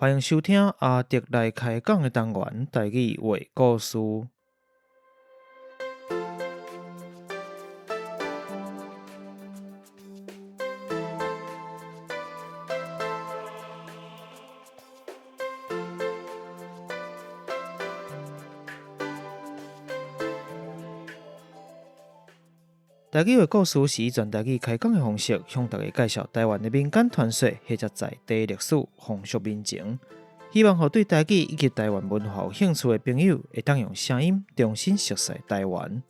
歡迎收聽阿德來開講的單元台語話故事。台語話故事是以全台語開講的方式，向大家介紹台灣的民間傳說或者在地歷史、風俗民情。希望予對台語以及台灣文化有興趣的朋友，會當用聲音重新熟悉台灣。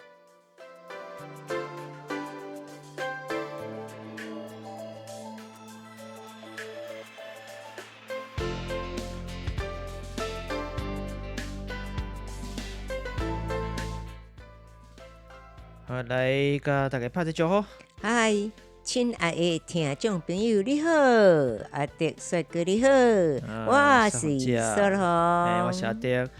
好，來佮大家拍一招呼。嗨，親愛的聽眾朋友，你好，阿德帥哥你好，我是蘇紅，我是阿德。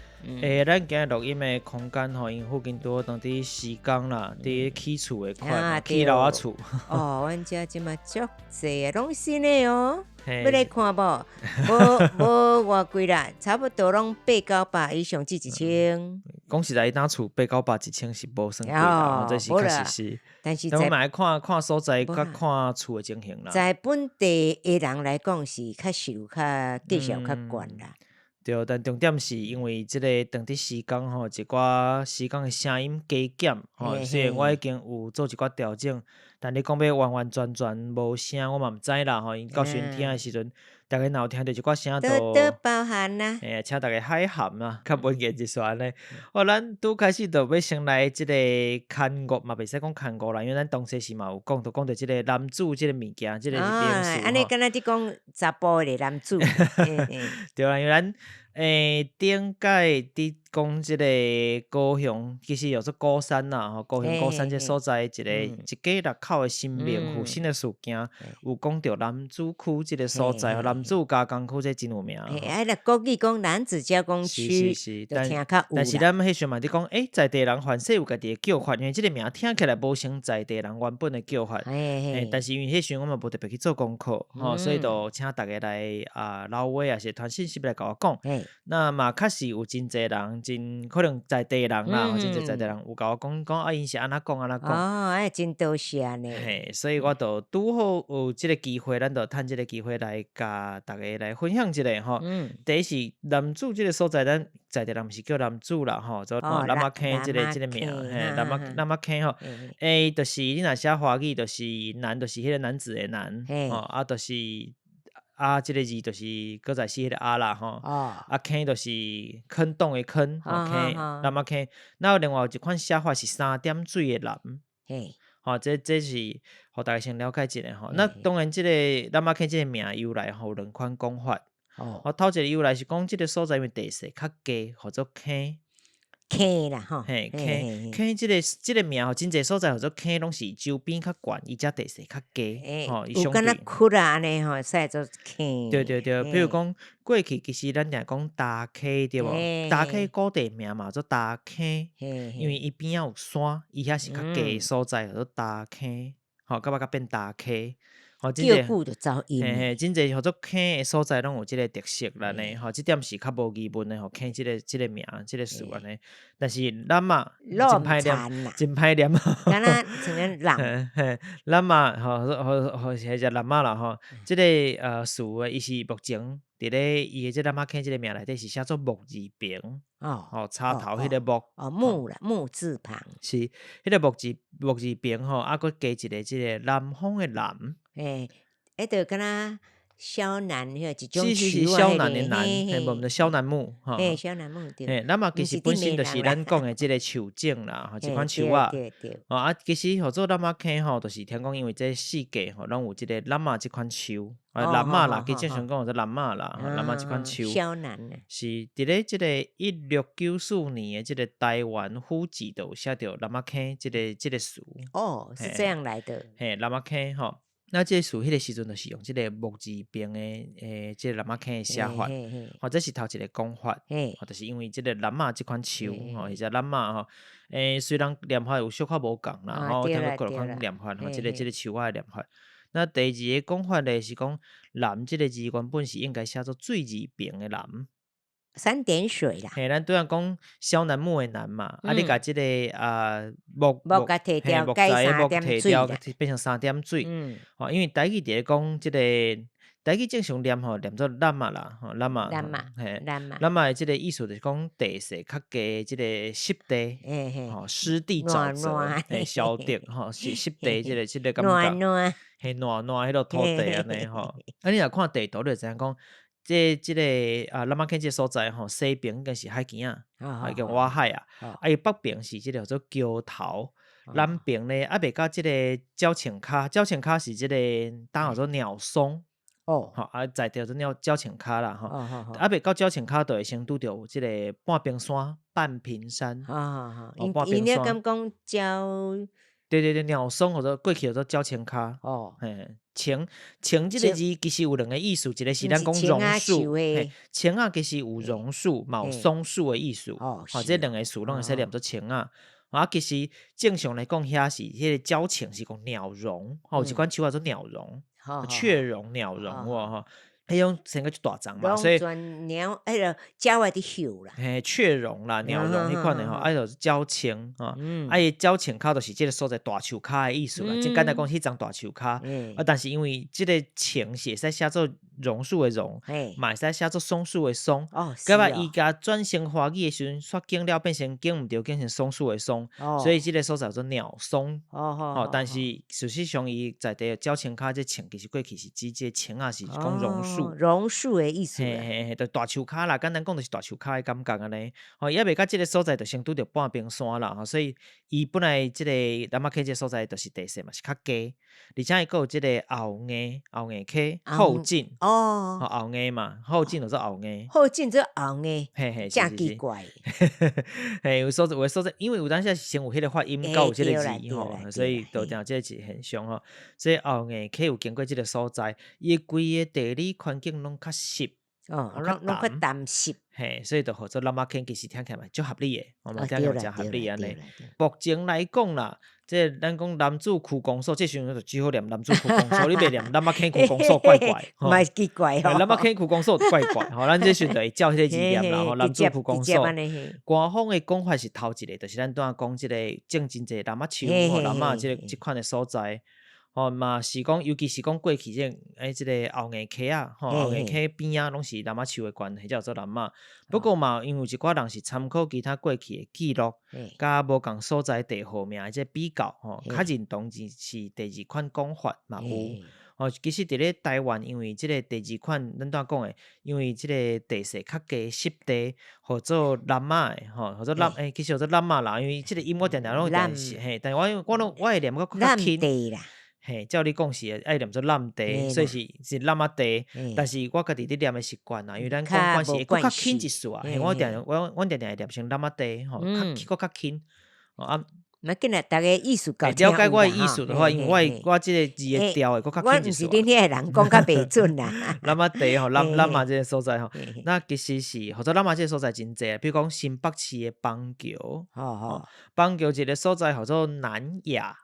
咱今日錄音的空間吼，𪜶附近拄好當佇施工啦，佇起厝的款，起樓仔厝。哦，阮遮這馬足濟啊，攏新的哦。欲來看無？無無偌貴啦，差不多攏八九百以上至一千。講實在，伊當厝八九百一千是無算貴啦，這是確實是。但是，我嘛愛看看所在，佮看厝的情形啦。在本地的人來講，是較實有較價錢有較懸啦。對，但重點是因為這个當佇施工吼，一寡施工的聲音加減吼，雖然我已經有做一寡調整，但你講欲完完全全無聲，我嘛毋知啦吼。𪜶到時陣聽的時陣，逐家若有聽著一寡聲，多多包涵啦。嘿，請逐家海涵啦，較穩健一煞按呢。哦，咱拄開始就欲先來這个牽牛嘛，袂使講牽牛啦，因為咱當初時嘛有講，就講著這个男子這个物件，這个是名詞。按呢敢若佇講查埔的男子。對啦，因為咱頂擺佇講這个高雄，其實叫做鼓山啦，吼，高雄鼓山這所在一个一家六口的神明附身的事件，有講著楠梓區這个所在，楠梓加工區這真有名。啊，若國語講楠梓加工區，是是是，就聽較有。但是咱彼時嘛佇講，在地人凡勢有家己的叫法，因為這个名聽起來無像在地人原本的叫法。但是因為彼時我嘛無特別去做功課，吼，所以就請大家來啊留話，抑是傳訊息來共我講。那嘛確實有真濟人，真可能在地人啦，真濟在地人有共我講講啊，𪜶是按怎講按怎講。哦，哎，真多謝呢。嘿，所以我就拄好有這个機會，咱就趁這个機會來共大家來分享一下吼。第一是楠梓這个所在，咱在地人毋是叫楠梓啦吼，做楠仔坑這个這个名，嘿，楠仔坑吼。就是你若寫華語，就是楠，就是彼个男子的男，吼，啊，就是啊，這个字就是閣再是彼个啊啦吼，啊坑就是坑洞的坑，坑楠仔坑。那另外有一款寫法是三點水的南，吼，這是予大家先了解一下吼。那當然，這个楠仔坑這个名由來吼有兩款講法。哦，頭一个由來是講這个所在因為地勢較低，號做坑。坑啦吼，嘿，坑坑這个這个名吼，真濟所在號做坑，攏是周邊較懸，伊才地勢較低，吼，有敢若窟啊按呢吼，使做坑。對對對，比如講過去其實咱定講礁溪對無？礁溪古地名嘛做礁坑，因為伊邊仔有山，伊遐是較低的所在，叫做礁坑，吼，到尾才變礁溪。吼，真濟久就走音。嘿嘿，真濟號做坑的所在，攏有這个特色啦呢。吼，這點是較無疑問的吼，坑這个這个名，這个詞按呢。但是楠仔真歹念，真歹念。敢若像咱人。嘿，楠仔吼，吼吼是彼只楠仔啦吼。這个詞伊是目前佇咧伊的這楠仔坑這个名內底是寫做木字旁。哦，插頭彼個木。哦，木啦，木字旁。是，彼个木字旁吼，啊，閣加一个這个南方的南。欸，彼就敢若蕭楠彼一種是是是，蕭楠的楠，嘿，無毋對，蕭楠木，吼。嘿，蕭楠木對。嘿，楠仔其實本身就是咱講的這个樹種啦，吼，這款樹仔。吼啊，其實號做楠仔坑吼，就是聽講因為這四界吼，攏有這个楠仔這款樹，啊，楠仔啦，其實正常講叫做楠仔啦，楠仔這款樹。蕭楠。是佇咧這個1694年的這个台灣府志就有寫著楠仔坑這个這个詞。哦，是這樣來的。嘿，楠仔坑吼。那這个詞彼个時陣就是用這个木字旁的這个楠仔坑的寫法，吼，這是頭一个講法，吼，就是因為這个楠仔這款樹，吼，或者楠仔吼，雖然念法有小可無仝啦，吼，聽過各款念法，吼，這个這个樹仔的念法。那第二个講法咧是講南這個字原本是應該寫做水字邊的南。三點水啦。嘿，咱拄仔講蕭楠木的楠嘛，啊，你共這個啊木木共提掉，木材木提掉，變成三點水。吼，因為台語佇咧講這個台語正常念吼，念做南仔啦，吼南仔，嘿，南仔，南仔的這個意思就是講地勢較低，這個濕地，吼濕地沼澤，嘿，沼澤，吼是濕地這個這個感覺，嘿，爛爛彼落土地按呢吼。啊，你若看地圖，你就知影講。這個啊，湳仔坑這個所在吼，西邊應該是海墘仔，啊叫外海啊，啊伊北邊是這個叫做橋頭，南邊咧猶未到這個鳥銃跤，鳥銃跤是這個當叫做鳥松，哦，吼啊在叫做鳥鳥銃跤啦，吼，猶未到鳥銃跤就會先拄著這個半屏山，半屏山，半屏山。敢講鳥？對對對，鳥松或者過去叫做鳥銃跤，哦，嘿，銃銃這個字其實有兩個意思，一個是咱講榕樹，銃仔其實有榕樹、嘛有松樹的意思，哦，這兩個樹攏會使念做銃仔。啊，其實正常來講，遐是彼個鳥銃是講鳥榕，吼，有一款樹叫做鳥榕，雀榕、鳥榕，哇吼。彼種生個足大叢嘛，所以鳥，彼个鳥仔佇嗅啦，嘿，雀榕啦，鳥榕彼款的吼，啊，就是鳥銃吼，啊，伊鳥銃跤就是這個所在大樹跤的意思啦。真簡單講，彼叢大樹跤，啊，但是因為這個銃是會使寫做榕樹的榕，嘛會使寫做松樹的松，到尾伊共轉成華語的時陣，煞揀了變成揀毋著，變成松樹的松，所以這個所在叫做鳥松。吼，但是事實上伊在地鳥銃跤這銃其實過去是指這個銃仔是講榕樹。榕樹的意思，嘿嘿嘿，就大樹跤啦，簡單講就是大樹跤的感覺按呢。吼，伊猶未到這個所在，就先拄著半屏山啦，吼，所以伊本來這個湳仔坑這個所在就是地勢嘛是較低，而且伊閣有這個後硬後硬溪後進哦，後硬嘛，後進就做後硬，後進做後硬，嘿嘿，誠奇怪，嘿，有所在有的所在，因為有當時先有彼個發音，閣有這個字吼，所以就定這個字現象吼。所以後硬溪有經過這個所在，伊規个地理環境攏較濕，哦，攏較澹濕，嘿，所以就號做湳仔坑，其實聽起來嘛足合理的，我嘛聽起來誠合理按呢。目前來講啦，這個咱講楠梓區公所，這時陣就只好念楠梓區公所，你袂念湳仔坑區公所怪怪，嘛是奇怪吼。湳仔坑區公所怪怪，吼，咱這時陣就會照彼個字念啦，吼，楠梓區公所。官方的講法是頭一個，就是咱拄仔講這個種真濟楠仔樹，吼，楠仔這個這款的所在。吼嘛是講，尤其是講過去這個欸，這個後硬溪仔，吼後硬溪邊仔攏是楠仔樹的關係，才叫做楠仔。不過嘛，因為有一寡人是參考其他過去的記錄，佮無仝所在地號名的這比較，吼，較認同是第二款講法嘛有。吼，其實佇咧台灣，因為這個第二款咱拄仔講的，因為這個地勢較低濕地，號做楠仔的，吼，號做楠，欸，其實號做楠仔啦，因為這個音我定定攏會是嘿，但是我我攏我會念閣較輕。嘿，照你講是愛念做楠地，所以是是楠仔地。但是我家己佇念的習慣啦，因為咱講慣勢會閣較輕一絲啊。我定定我阮定定會念成楠仔地，吼，較閣較輕。啊，無緊啦，逐个意思夠了解我的意思的話，因為我我這個字的調會閣較輕一絲。我毋是恁遐个人講較袂準啦。楠仔地吼，楠楠仔這個所在吼，那其實是號做楠仔這個所在真濟，比如講新北市的板橋，板橋一個所在號做南雅。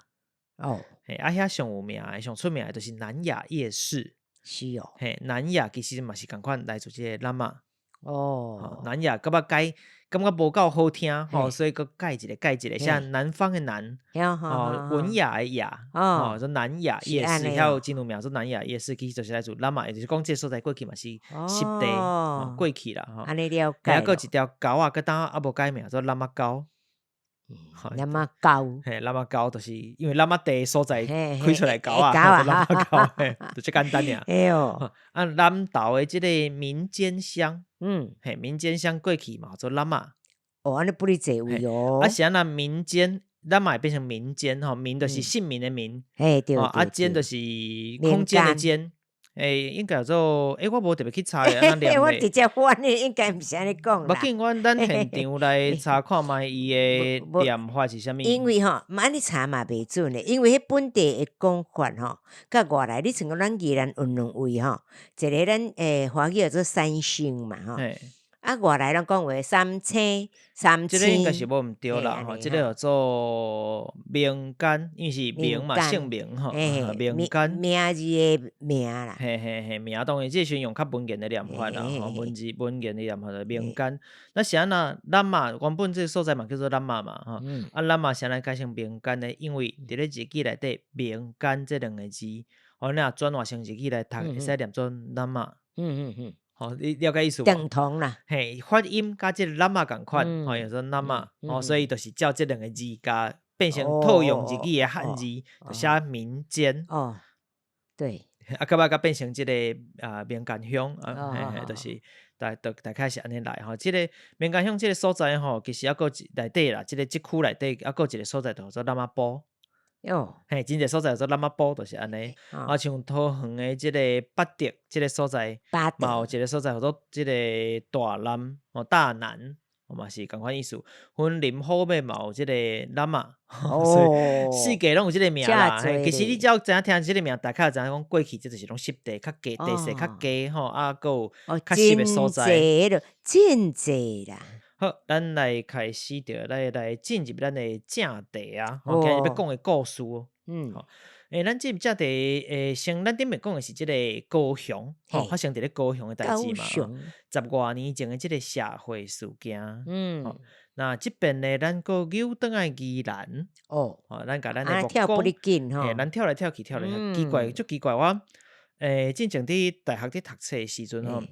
哦，嘿，啊，遐上有名的、上出名的，就是南雅夜市。是哦，嘿，南雅其實嘛是仝款來自這個楠仔。哦，南雅感覺改，感覺無夠好聽，吼，所以閣改一個，改一個，像南方的南，哦，文雅的雅，哦，做南雅夜市，遐有真有名，做南雅夜市，其實就是來自楠仔，就是講這個所在過去嘛是濕地，過去啦，吼。按呢了解。還閣一條溝仔，閣當猶無改名，做楠仔溝。楠仔溝，嘿，楠仔溝就是因為楠仔地所在開出來溝仔，楠仔溝，嘿，就這簡單爾。哎喲，啊，南投的這個民間鄉，嘿，民間鄉過去嘛做楠仔。哦，按呢不哩濟位哦。啊，是按怎民間，咱嘛會變成民間吼，民就是姓名的名，嘿對，啊間就是空間的間。欸，應該叫做，欸，我無特別去查咧，按怎念我直接翻的，應該毋是按呢講啦。無緊，阮咱現場來查看覓伊的念法是啥物。因為吼，按呢查嘛袂準的，因為彼本地的講法吼，佮外來，你像講咱宜蘭有兩位吼，一個咱華語叫做三星嘛吼。啊，外來攏講話三星、三這個應該是星，無毋對嘿，啦，吼，按呢這個吼。叫做民間，因為是民名嘛，姓間，名吼，嘿，民名間。名字的名啦。嘿嘿嘿，名當然這時陣用較文言的念法啦，吼，文字文言的念法就民間。那是按怎？咱嘛原本這個所在嘛叫做咱嘛嘛，吼，啊，咱嘛是按怎改成民間的？因為佇咧日語內底，民間這兩个字，吼，你若轉換成日語來讀，會使念做咱嘛。吼，你了解意思無？等同啦。嘿，發音佮這個咱嘛仝款，吼，用做咱嘛，吼，所以就是照這兩个字共變成套用日語的漢字，就寫民間。哦，對。啊，到尾才變成這個啊民間鄉啊，嘿嘿，就是大大大概是按呢來吼。這個民間鄉這個所在吼，其實猶閣有內底啦，這個這區內底猶閣有一個所在，就叫做喇嘛埔。嘿，真濟所在叫做喇嘛埔，就是按呢。啊，像桃園的這個八德這個所在，嘛有一個所在叫做這個大南哦，大南。嘛是仝款意思，雲林虎尾嘛有這個喇嘛，所以四界攏有這個名啦。其實你只要知影聽這個名，大概就知影講過去這就是攏濕地較低，地勢較低吼，啊，閣有較濕的所在。真濟啦。好，咱來開始著來來進入咱的正題啊。吼，今日欲講的故事。吼，咱進入正題，先咱頂面講的是這個高雄，吼，發生佇咧高雄的代誌嘛。十外年前的這個社會事件。那這邊呢，咱閣扭轉來宜蘭。吼，咱共咱的目光，嘿，咱跳來跳去，跳來跳去，奇怪，足奇怪。我，進前佇大學佇讀冊的時陣吼，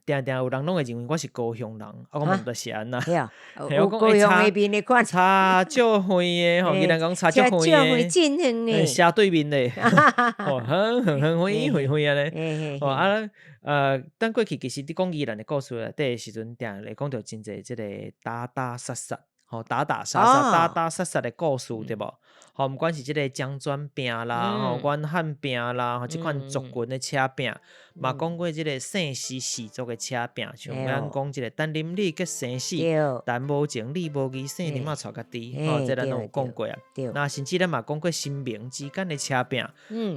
定定有人攏會認為我是高雄人，啊，我嘛毋知是按怎。有高雄那邊的款，差足遠的吼，宜蘭講差足遠的，斜對面的，吼，遠遠遠遠遠按呢。吼啊，等過去其實你講宜蘭的故事內底的時陣，定會講著真濟這個打打殺殺，吼，打打殺殺、打打殺殺的故事，對無？吼，毋管是這個漳專拼啦，吼，阮漢拼啦，吼，這款族群的車拼，嘛講過這個姓氏氏族的車拼，像咱講這個陳林李結生死，陳無情李無義，姓林仔娶家己，吼，這咱攏有講過啊。那甚至咱嘛講過神明之間的車拼，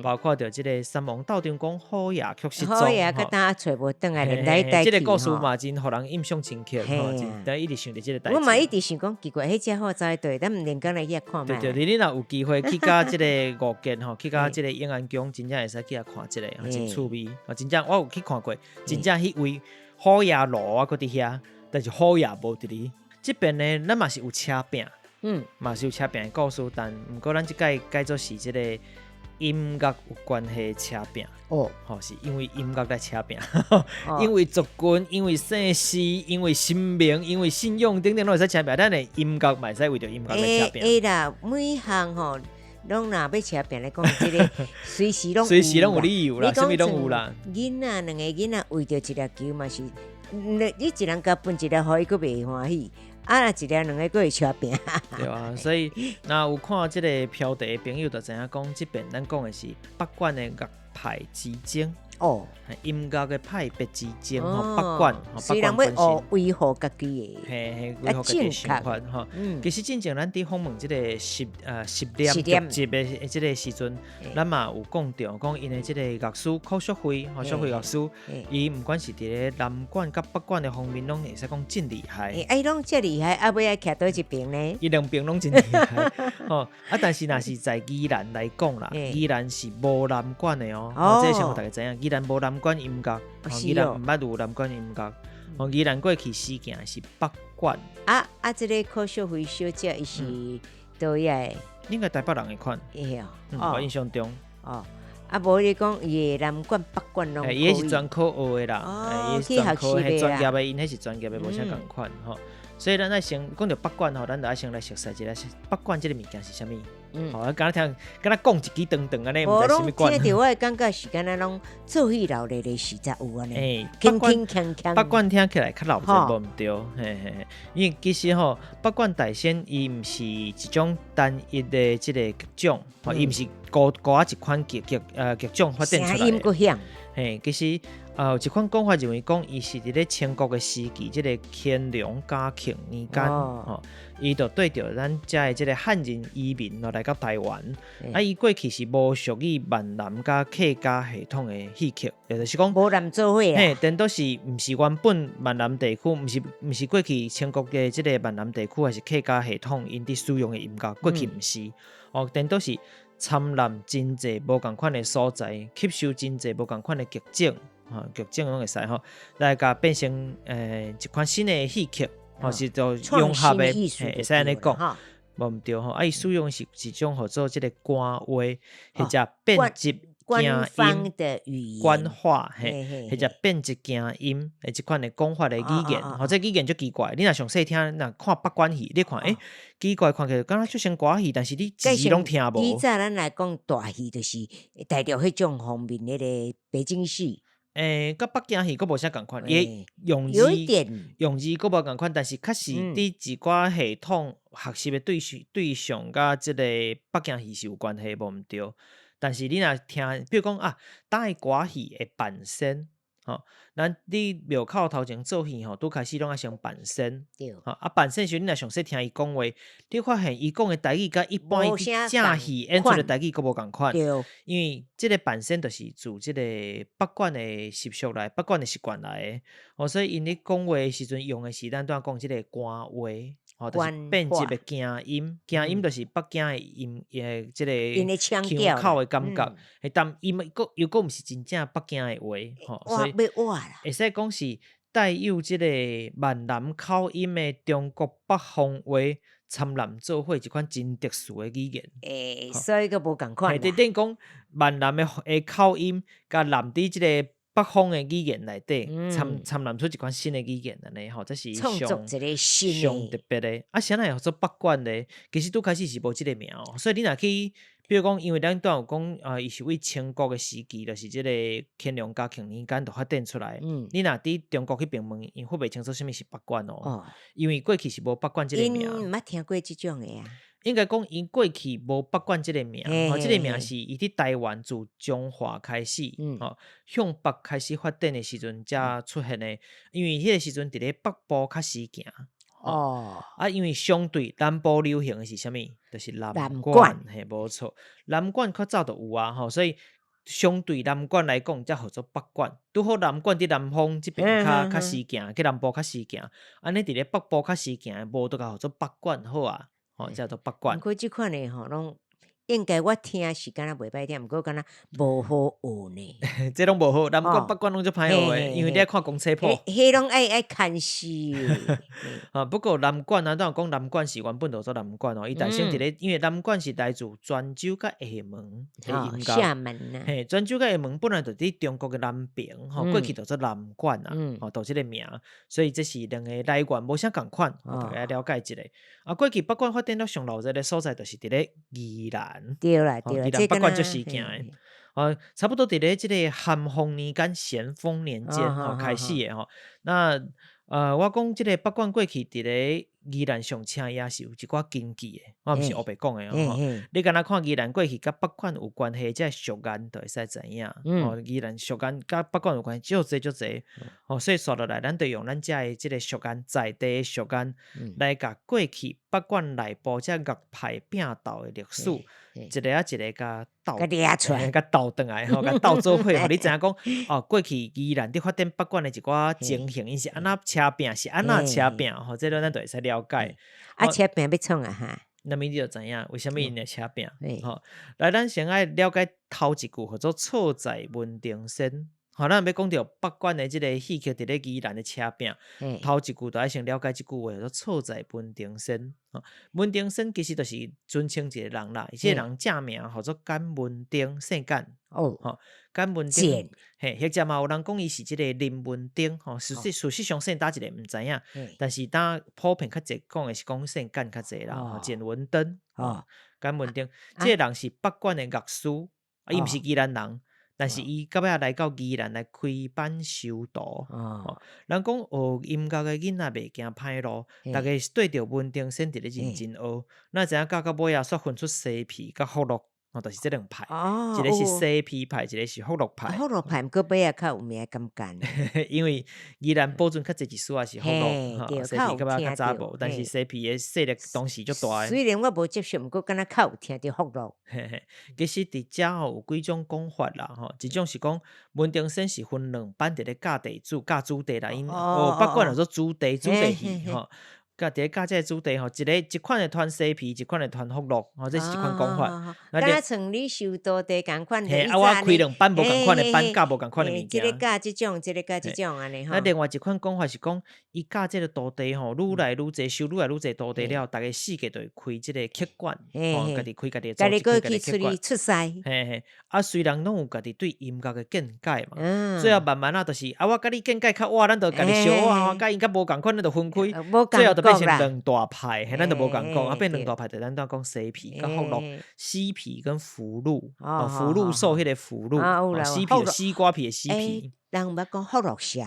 包括著這個三王鬥張公虎爺卻失蹤，虎爺閣當揣無轉來，連來這個故事嘛真予人印象深刻，吼，真一直想著這個代誌。我嘛一直想講奇怪，彼隻虎走佗佗，咱毋連工來去遐看覓。對對，你若有機會去到這個五建吼，去到這個永安宮，真正會使去遐看一下，真趣味。啊，真正我有去看過，真正彼位虎爺爐啊，閣佇遐，但是虎爺無佇咧。這邊呢，咱嘛是有車拼，嘛是有車拼的故事，但毋過咱這擺改做是這個音樂有關係的車拼。吼，是因為音樂來車拼，因為族群，因為姓氏，因為神明，因為信仰等等，攏會使車拼。咱的音樂嘛會使為著音樂來車拼。會啦，每項吼，攏若欲車拼來講，這個隨時攏隨時攏有理由啦，啥物攏有啦。囡仔兩個囡仔為著一粒球嘛是，你一人共分一粒，予伊閣袂歡喜。啊，若一粒兩个閣會車拼。對啊，所以若有看這個標題的朋友就知影講，這邊咱講的是北管的樂派之爭。音樂的派別之爭吼，北管，雖然欲學維護家己的，嘿嘿，維護家己的想法吼。其實進前咱佇訪問這個實驗劇集的這個時陣，咱嘛有講著，講𪜶的這個樂師柯淑慧，吼，淑慧樂師，伊毋管是佇咧南管佮北管的方面，攏會使講真厲害。欸，伊攏遮厲害，啊，尾仔徛佗一邊呢？伊兩邊攏真厲害，吼。啊，但是若是在宜蘭來講啦，宜蘭是無南管的哦，這個先予大家知影，宜蘭無南管音樂，宜蘭毋捌有南管音樂。宜蘭過去時行的是北管。啊啊！這個柯淑慧小姐，伊是佗位的？應該台北人的款。我印象中。哦，啊，無你講伊的南管、北管攏。伊彼是專科學的啦，伊是專科，彼專業的，𪜶彼是專業的，無啥仝款吼。所以咱愛先講著北管吼，咱就愛先來熟悉一下，北管這個物件是啥物？吼，敢若聽，敢若講一支長長按呢，毋知啥物管。無攏聽著我的感覺是敢若攏做戲鬧熱的時才有按呢。鏗鏗鏘鏘。北管聽起來較鬧熱，無毋對，嘿嘿嘿。因為其實吼，北管大仙伊毋是一種單一的這個劇種，吼，伊毋是孤孤仔一款劇劇劇種發展出來的。聲音閣響。嘿，其實有一款講法認為講，伊是佇咧清國的時期，這个乾隆嘉慶年間，吼，伊就對著咱遮的這个漢人移民來到台灣，啊，伊過去是無屬於閩南佮客家系統的戲曲，也就是講無南做伙。嘿，顛倒是毋是原本閩南地區，毋是過去清國的這个閩南地區，還是客家系統𪜶佇使用的音樂，過去毋是，哦，顛倒是參納真濟無仝款的所在，吸收真濟無仝款的劇種，吼，劇種攏會使吼，來共變成一款新的戲曲，吼，是做融合的，會使按呢講，無毋對吼。啊，伊使用是一種號做這个官話，或者變節官方的語言，官話，嘿，或者變節驚音的這款的講法的語言，吼，這語言足奇怪。你若上細聽，若看北管戲，你看，欸，奇怪，看起來敢若足像歌戲，但是你一字攏聽無。以早咱來講大戲，就是大陸彼種方面彼个北京戲。欸，佮北京戲閣無啥仝款，伊用字用字閣無仝款，但是確實佇一寡系統學習的對象，佮這个北京戲是有關係，無毋對。但是你若聽，比如講啊，呾的歌戲會扮仙，吼，咱佇廟口頭前做戲吼，拄開始攏愛先扮仙，吼，啊扮仙時陣，你若詳細聽伊講話，你發現伊講的台語佮一般伊正戲演出的台語閣無仝款，因為這个扮仙就是自這个北管的習俗來，北管的習慣來的，哦，所以𪜶咧講話的時陣用的是咱拄仔講這个官話。吼，就是變節的驚音，驚音就是北京的音，這个腔口的感覺。但伊嘛閣又閣毋是真正北京的話，吼，所以會使講是帶有這个閩南口音的中國北方話摻雜做伙一款真特殊的語言。欸，所以閣無仝款。等於講閩南的口音，佮摻佇這个北方的語言內底，摻摻雜出一款新的語言按呢吼，這是上上特別的。啊，啥人會號做北管咧？其實拄開始是無這个名哦，所以你若去，比如講，因為咱拄仔有講啊，伊是為清國的時期，就是這个乾隆嘉慶年間就發展出來。你若佇中國彼邊問，𪜶分袂清楚啥物是北管哦，因為過去是無北管這个名。𪜶毋捌聽過這種的啊。應該講，𪜶過去無北管這个名，吼，這个名是伊佇台灣自中華開始，吼，向北開始發展的時陣才出現的。因為彼个時陣佇咧北部較時行，哦，啊，因為相對南部流行的是啥物？就是南管，嘿，無錯，南管較早就有啊，吼，所以相對南管來講，才號做北管。拄好南管佇南方這邊較較時行，去南部較時行，按呢佇咧北部較時行，無就共號做北管好啊。哦，叫做北管。毋過這款的吼，攏應該我聽是敢若袂歹聽，毋過敢若無好學呢。這攏無好，南管北管攏足歹學的，因為你愛看公車譜。彼攏愛牽絲。啊，不過南管啊，當然講南管是原本就做南管哦，伊誕生佇咧，因為南管是來自泉州佮廈門的音樂。廈門啊。嘿，泉州佮廈門本來就佇中國的南邊，吼，過去就做南管啊，吼，就這个名，所以這是兩个來源無啥仝款，大家了解一下。啊，過去北管發展了上熱鬧的所在，就是佇咧宜蘭。對啦，對啦，宜蘭北管足時行的。啊，差不多佇咧這个咸豐年間、咸豐年間吼開始的吼。那我講這个北管過去佇咧宜蘭上車也是有一寡根據的，我毋是烏白講的哦。你敢若看宜蘭過去佮北管有關係，這俗諺就會使知影。哦，宜蘭俗諺佮北管有關係，足濟足濟。哦，所以紲落來，咱就用咱遮的這个俗諺，在地的俗諺來共過去北管內部這樂派拚鬥的歷史，一个仔一个共鬥，共鬥轉來吼，共鬥做伙，予你知影講哦，過去宜蘭佇發展北管的一寡情形，𪜶是按怎車拚，是按怎車拚，吼，這個咱就會使了解。啊，車拚欲創啊哈？那麼你就知影為啥物𪜶會車拚？吼，來，咱先愛了解頭一句，號做錯在文登仙。吼，咱欲講著北管的這个戲曲佇咧宜蘭的車拚，頭一句就愛先了解這句話，叫做錯在文登仙。文登仙其實就是尊稱一个人啦，這个人正名號做簡文登，姓簡。哦，吼，簡文登，嘿，或者嘛有人講伊是這个林文登，吼，事實上姓佗一个毋知影，但是當普遍較濟講的是講姓簡較濟啦，吼，簡文登，哦，簡文登，這个人是北管的樂師，啊，伊毋是宜蘭人。但是伊到尾仔來到宜蘭來開班授徒。哦，人講學音樂的囡仔袂驚歹路，逐家是對著文登仙佇咧認真學。咱知影教到尾仔，煞分出西皮佮福祿。吼，就是這兩派，一個是西皮派，一個是福祿派。福祿派毋過尾仔較有名感覺。因為宜蘭保存較濟一絲仔是福祿，西皮較較早無，但是西皮的勢力當時足大。雖然我無接觸，毋過敢若較有聽著福祿。嘿嘿，其實佇遮吼有幾種講法啦，吼，一種是講文定先是分兩班佇咧教弟子、教子弟啦，𪜶哦，北管叫做子弟、子弟戲吼。佮佇咧教這个子弟吼，一个一款會傳西皮，一款會傳福祿，吼，這是一款講法。敢若像你收徒弟仝款。嘿，啊，我開兩班無仝款的班，教無仝款的物件。這个教這種，這个教這種按呢吼。啊，另外一款講法是講，伊教這个徒弟吼，愈來愈濟，收愈來愈濟徒弟了，逐家四界就會開這个客館，吼，家己開家己的組織，開家己的客館。出師。嘿嘿，啊，雖然攏有家己對音樂的見解嘛，最後慢慢啊，就是啊，我佮你見解較倚，咱就家己相倚，佮𪜶較無仝款，咱就分開，最後就變成兩大派，嘿，咱就無仝講，啊，變兩大派，就咱拄講西皮佮福祿，西皮跟福祿，哦，福祿壽彼个福祿，西皮西瓜皮的西皮。人有捌講福祿社？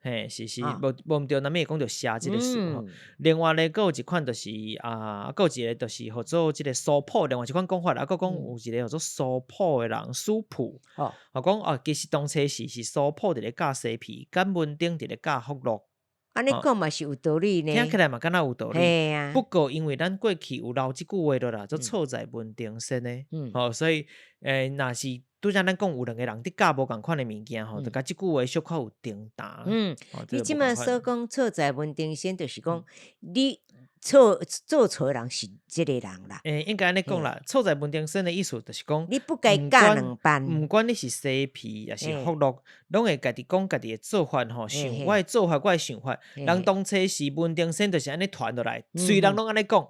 嘿，是是，無無毋對，難免會講著社這个詞吼。另外咧，閣有一款就是啊，閣有一個就是號做這个蘇普，另外一款講法啦，閣講有一個號做蘇普的人，蘇普。哦，講哦，其實當初時是蘇普佇咧教西皮，佮文丁佇咧教福祿。按呢講嘛是有道理呢，聽起來嘛敢若有道理。不過因為咱過去有留這句話落啦，做錯在文定先的，吼，所以若是拄才咱講有兩個人佇教無仝款的物件吼，就共這句話小可有重沓。嗯，你這馬所講錯在文定先，就是講你錯做錯的人是這個人啦。應該按呢講啦，錯在文定先的意思就是講，你不該教兩班，毋管你是西皮抑是福祿，攏會家己講家己的做法吼，想我的做法，我的想法。人當初時文定先就是按呢傳落來，雖然攏按呢講，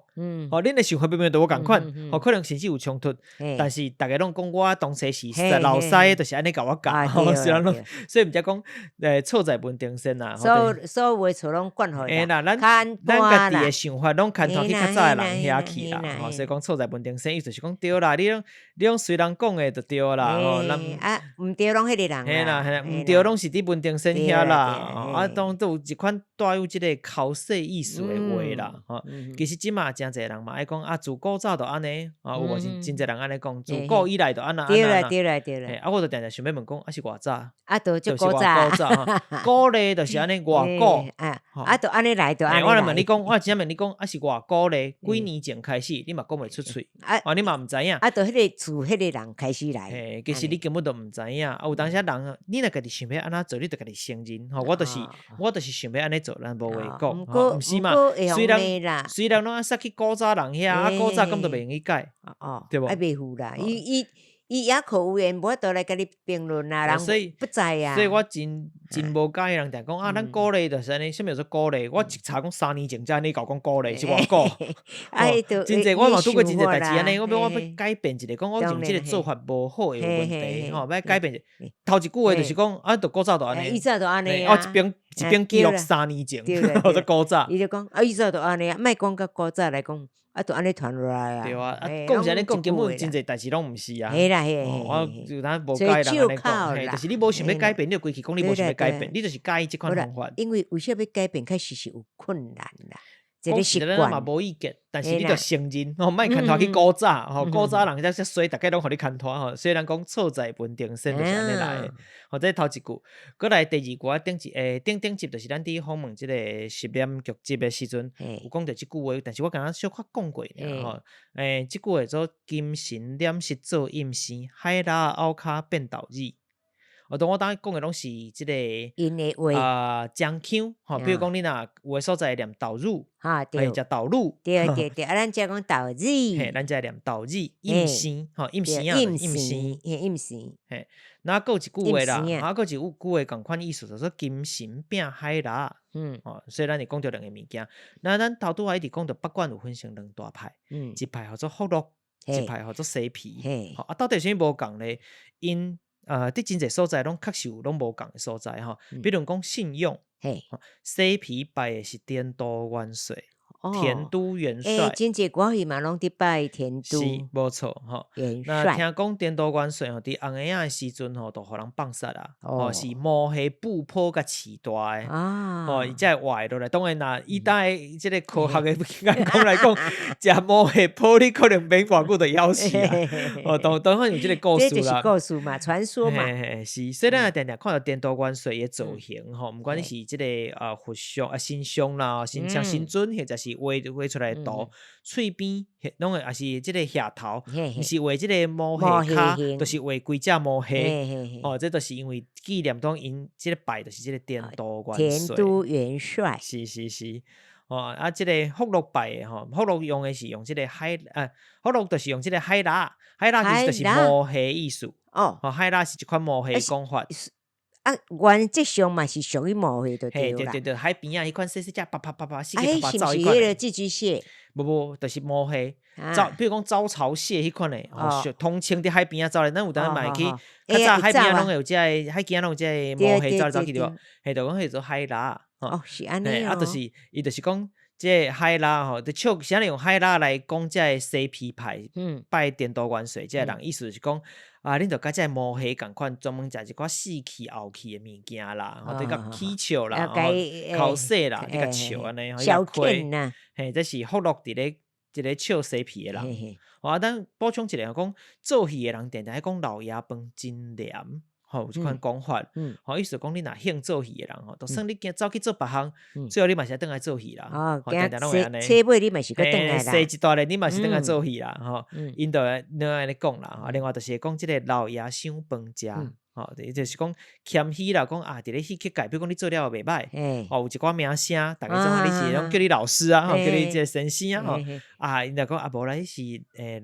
吼，恁的想法明明都無仝款，吼，可能甚至有衝突，但是逐家攏講我當初時老師就是按呢共我教，雖然攏，所以毋才講，錯在文定先啦。所有的錯攏灌予伊啦，咱咱家己的想法攏牽拖去較早的人遐去啦，吼，所以講錯在文定先，意思就是講對啦，你攏你攏隨人講的就對啦，吼，咱啊，毋對攏彼个人，嘿啦嘿啦，毋對攏是佇文定先遐啦，啊，當都有一款帶有這个剾洗意思的話啦，吼，其實這馬誠濟人嘛愛講啊，自古早就按呢，啊，有無真真濟人按呢講，自古以來就按那按那。對啦對啦對啦。啊，我就定定想欲問講，啊是偌早？啊，就就是偌古早，古咧就是按呢偌古，啊，就按呢來就按呢來。我來問你講，我真正問你講，啊是偌古咧？幾年前開始，你嘛講袂出喙，啊，你嘛毋知影。啊，就彼个自彼个人開始來。嘿，其實你根本就毋知影。啊，有當時人，你若家己想欲按怎做，你就家己承認。吼，我就是，我就是想欲按呢做，咱無話講。毋是嘛？雖然雖然攏愛殺去古早人遐，啊，古早敢都袂用去改，對無？啊，袂赴啦，伊伊啞口無言，無法度來共你評論啊，人不在啊。所以我真真無佮意人定講啊，咱古禮就是按呢，啥物叫做古禮？我一查講3年前才按呢共我講古禮是偌古。真濟我嘛拄過真濟代誌按呢，我欲我欲改變一下，講我認為這个做法無好會有問題，吼，欲改變一下。頭一句話就是講啊，就古早就按呢，以早就按呢哦，一邊一邊記錄3年前，叫做古早。伊就講啊，以早就按呢啊，莫講甲古早來講。啊，就按呢傳落來啊！對啊，啊，講是按呢講，根本真濟代誌攏毋是啊。嘿啦嘿，我就當無佮意人按呢講，嘿，就是你無想欲改變，你就規氣講你無想欲改變，你就是佮意這款方法。因為為啥欲改變，確實是有困難啦。講實在，咱嘛無意見，但是你著承認，吼，莫牽拖去古早，吼，古早人遮衰，逐家攏予你牽拖吼。雖然講錯在文定先就是按呢來的，吼，這頭一句，閣來第二句啊，頂一頂頂集就是咱佇訪問這个實驗劇集的時陣，有講著這句話，但是我敢若小可講過爾吼。這句話做金神殮實做陰生，海螺拗跤變豆子。哦，當我當講的攏是這个𪜶的話啊，漳腔吼，比如講你若有的所在念豆乳，哈，對，食豆乳，對對對，啊，咱遮講豆子，嘿，咱遮念豆子，陰生，吼，陰生啊，陰生，陰生，嘿，那閣有一句話啦，啊，閣有一句話仝款意思，就說金神拼海螺，吼，所以咱會講著兩个物件。那咱頭拄仔一直講著北管有分成兩大派，一派號做福祿，一派號做西皮，吼，啊，到底啥物無仝咧？𪜶佇真濟所在攏確實有攏無仝的所在吼，比如講信仰，西皮拜的是顛倒元帥，田都元帥。真濟歌戲嘛，攏佇拜田都。是，無錯吼。元帥。那聽講田都元帥吼，佇紅衣仔的時陣吼，就予人放殺啦。哦，是毛蝦布坡共飼大的。哦，伊才會活落來。當然啦，以當的這個科學的眼光來講，食毛蝦泡你可能免偌久就枵死啊。哦，當當然有這個故事啦。這就是故事嘛，傳說嘛。是，所以咱定定看著田都元帥的造型吼，毋管你是這個啊佛像啊神像啦，神像神尊，或者是畫畫出來的圖，喙邊攏會抑是這個額頭，毋是畫這個毛蝦跤，就是畫規隻毛蝦。哦，這就是因為紀念當𪜶這個拜，就是這個田都元帥。田都元帥。是是是。哦，啊，這個福祿拜的吼，福祿用的是用這個海，福祿就是用這個海螺，海螺其實就是毛蝦意思。哦，海螺是一款毛蝦講法。啊，原則上嘛是屬於毛蝦就對啦。對對對，海邊仔彼款細細隻，啪啪啪啪，四個啪啪走彼款。是毋是彼个寄居蟹？無無，就是毛蝦。走，比如講招潮蟹彼款的，哦，通稱佇海邊仔走咧，咱有當嘛會去，較早海邊仔攏會有這个海邊仔攏有這个毛蝦走來走去對無？嘿，就講彼做海螺。哦，是按呢。啊，就是伊就是講這個海螺吼，就笑，啥人用海螺來講這个西皮派，拜田都元帥這个人，意思就是講，啊，恁著佮這个毛蝦仝款，專門食一寡死氣漚氣的物件啦，吼，你共起笑啦，剾洗啦，你共笑按呢，消遣嘿，這是福祿佇咧一个笑西皮的人。啊，咱補充一下講，做戲的人定定愛講老爺飯真黏。吼，有這款講法，吼，意思講你若興做戲的人吼，就算你走去做別項，最後你嘛是愛轉來做戲啦。哦，定定攏會按呢。車尾你嘛是閣轉來啦。生一大咧，你嘛是轉來做戲啦。吼，𪜶就會攏按呢講啦。另外就是會講這個老爺賞飯食，吼，就是講謙虛啦，講啊，佇咧戲曲界，比如講你做了袂䆀，吼，有一寡名聲，逐家總你是攏叫你老師啊，吼，叫你這個先生啊，吼，啊，𪜶就講啊，無啦，你是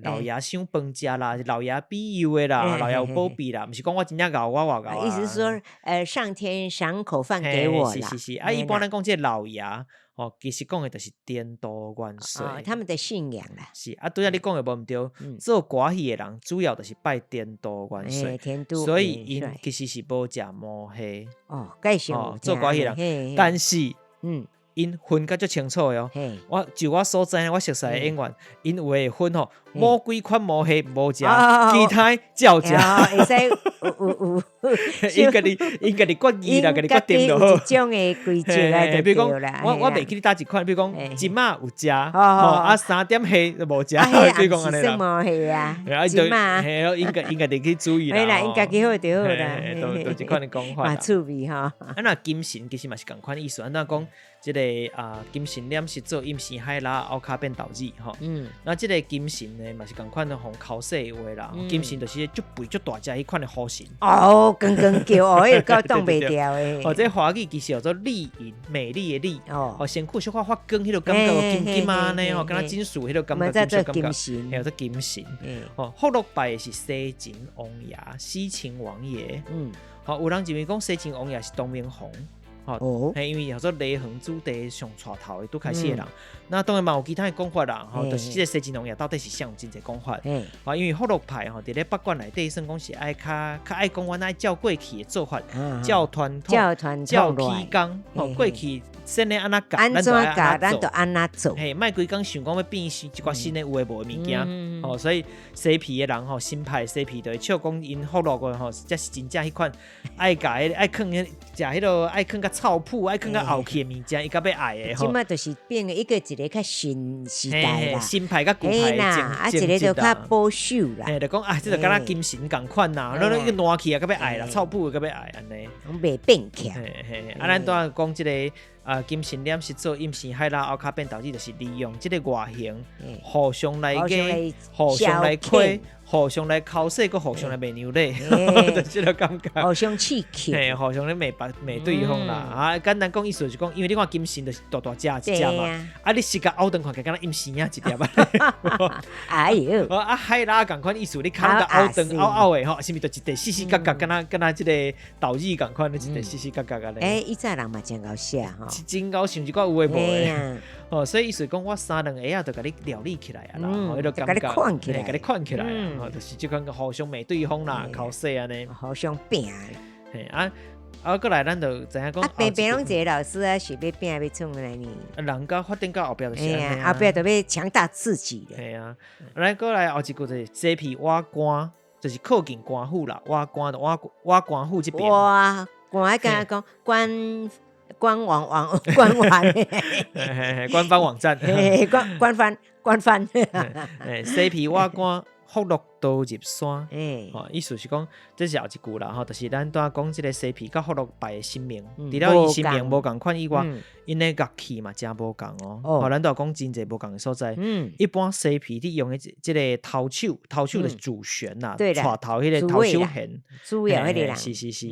老爺賞飯食啦，是老爺庇佑的啦，老爺有保庇啦，毋是講我真正𠢕，我偌𠢕。意思是說，上天賞口飯給我啦。是是是，啊，一般咱講這個老爺，吼，其實講的就是田都元帥。哦，他們的信仰啦。是啊，拄才你講的無毋對，做歌戲的人主要就是拜田都元帥，所以𪜶其實是無食毛蝦。哦，該是做歌戲的人，但是，𪜶分甲足清楚的哦。我就我所知，我熟似的演員，𪜶有的會分吼，某幾款毛蝦無食，其他照食。會使有有有，𪜶家己決議啦，家己決定就好。一種的規則來就比如講，我袂記得佗一款，比如講，一仔有食，吼啊三點蝦就無食，比如講按呢啦。什麼蝦啊？一仔，嘿，𪜶家己去注意啦。嘿啦，𪜶家己好就好啦。就這款的講法。嘛趣味吼。啊，若金神其實嘛是仝款意思，按怎講？這個啊，金神殮食做陰生海螺，拗跤變豆子吼。那這個金神呢，嘛是仝款的予剾洗的話啦。金神就是足肥足大隻彼款的虎神。哦，光光叫哦，彼個夠擋袂牢的。哦，這華語其實叫做麗穎，美麗的麗。哦，身軀小可發光，彼個感覺金金啊呢吼，敢若金屬彼個感覺，金屬感覺。叫做金神。哦，福祿拜的是西秦王爺，西秦王爺。好，有人認為講西秦王爺是唐明皇。吼，嘿，因為叫做雷橫子弟上帶頭的拄開始的人，那當然嘛有其他的講法啦，吼，就是這個西秦王爺到底是啥有真濟講法。啊，因為福祿派吼，佇咧北館內底算講是愛較較愛講阮愛照過去的做法，照傳統，照起工，吼，過去先咧按怎教，咱就按怎做，按怎做。嘿，莫規工想講欲變一寡新的有的無的物件，吼，所以西皮的人吼，新派西皮就會笑講𪜶福祿的吼，才是真正彼款愛共彼愛囥彼食彼落愛囥較臭麩，愛囥較後期的物件，伊較欲愛的吼。這馬就是變一個一個較新時代啦，新派佮舊派的啊，一個就較保守啦。嘿，就講啊，這就敢若金神仝款啦，攏攏一個爛去啊，較欲愛啦，臭麩的較欲愛按呢。攏袂變起。嘿嘿，啊，咱拄仔講這個啊，金神殮食做陰生海螺拗跤變豆子，就是利用這個外形，互相來加，互相來虧。互相來剾洗，閣互相來罵娘咧，就這個感覺。互相刺激，嘿，互相咧罵別罵對方啦。啊，簡單講意思就是講，因為你看金神就是大大隻一隻嘛，啊，你食共拗斷看起來敢若陰生仔一粒仔。哎喲，啊，海螺仝款意思，你跤共拗斷拗拗的吼，是毋是就一塊四四角角，敢若敢若這個豆子仝款，一塊四四角角按呢。欸，以前人嘛真𠢕寫吼，真𠢕想一寡有的無的。哦，所以意思講，我三兩下仔就共你料理起來啊啦，彼個感覺，共你看起來啊，就是這款互相罵對方啦，剾洗按呢，互相拚。嘿啊，啊，過來咱就知影講。啊，平平攏一个老師啊，是欲拼欲創來呢。人家發展到後壁就是按呢啊。後壁就欲強大自己。係啊，來過來後一句就是西皮瓦官，就是靠近官府啦。瓦官就瓦瓦官府這邊。哇，官敢講官官網網官網。官方網站。官官方官方。西皮瓦官。福祿多入山，吼，意思是講，這是後一句啦，吼，就是咱拄仔講這个西皮佮福祿拜的神明，除了伊神明無仝款以外，𪜶的樂器嘛誠無仝哦。吼，咱拄仔講真濟無仝的所在。一般西皮佇用的這个頭手，頭手就是主旋啦，帶頭彼个頭手弦，主要彼个人，是是是，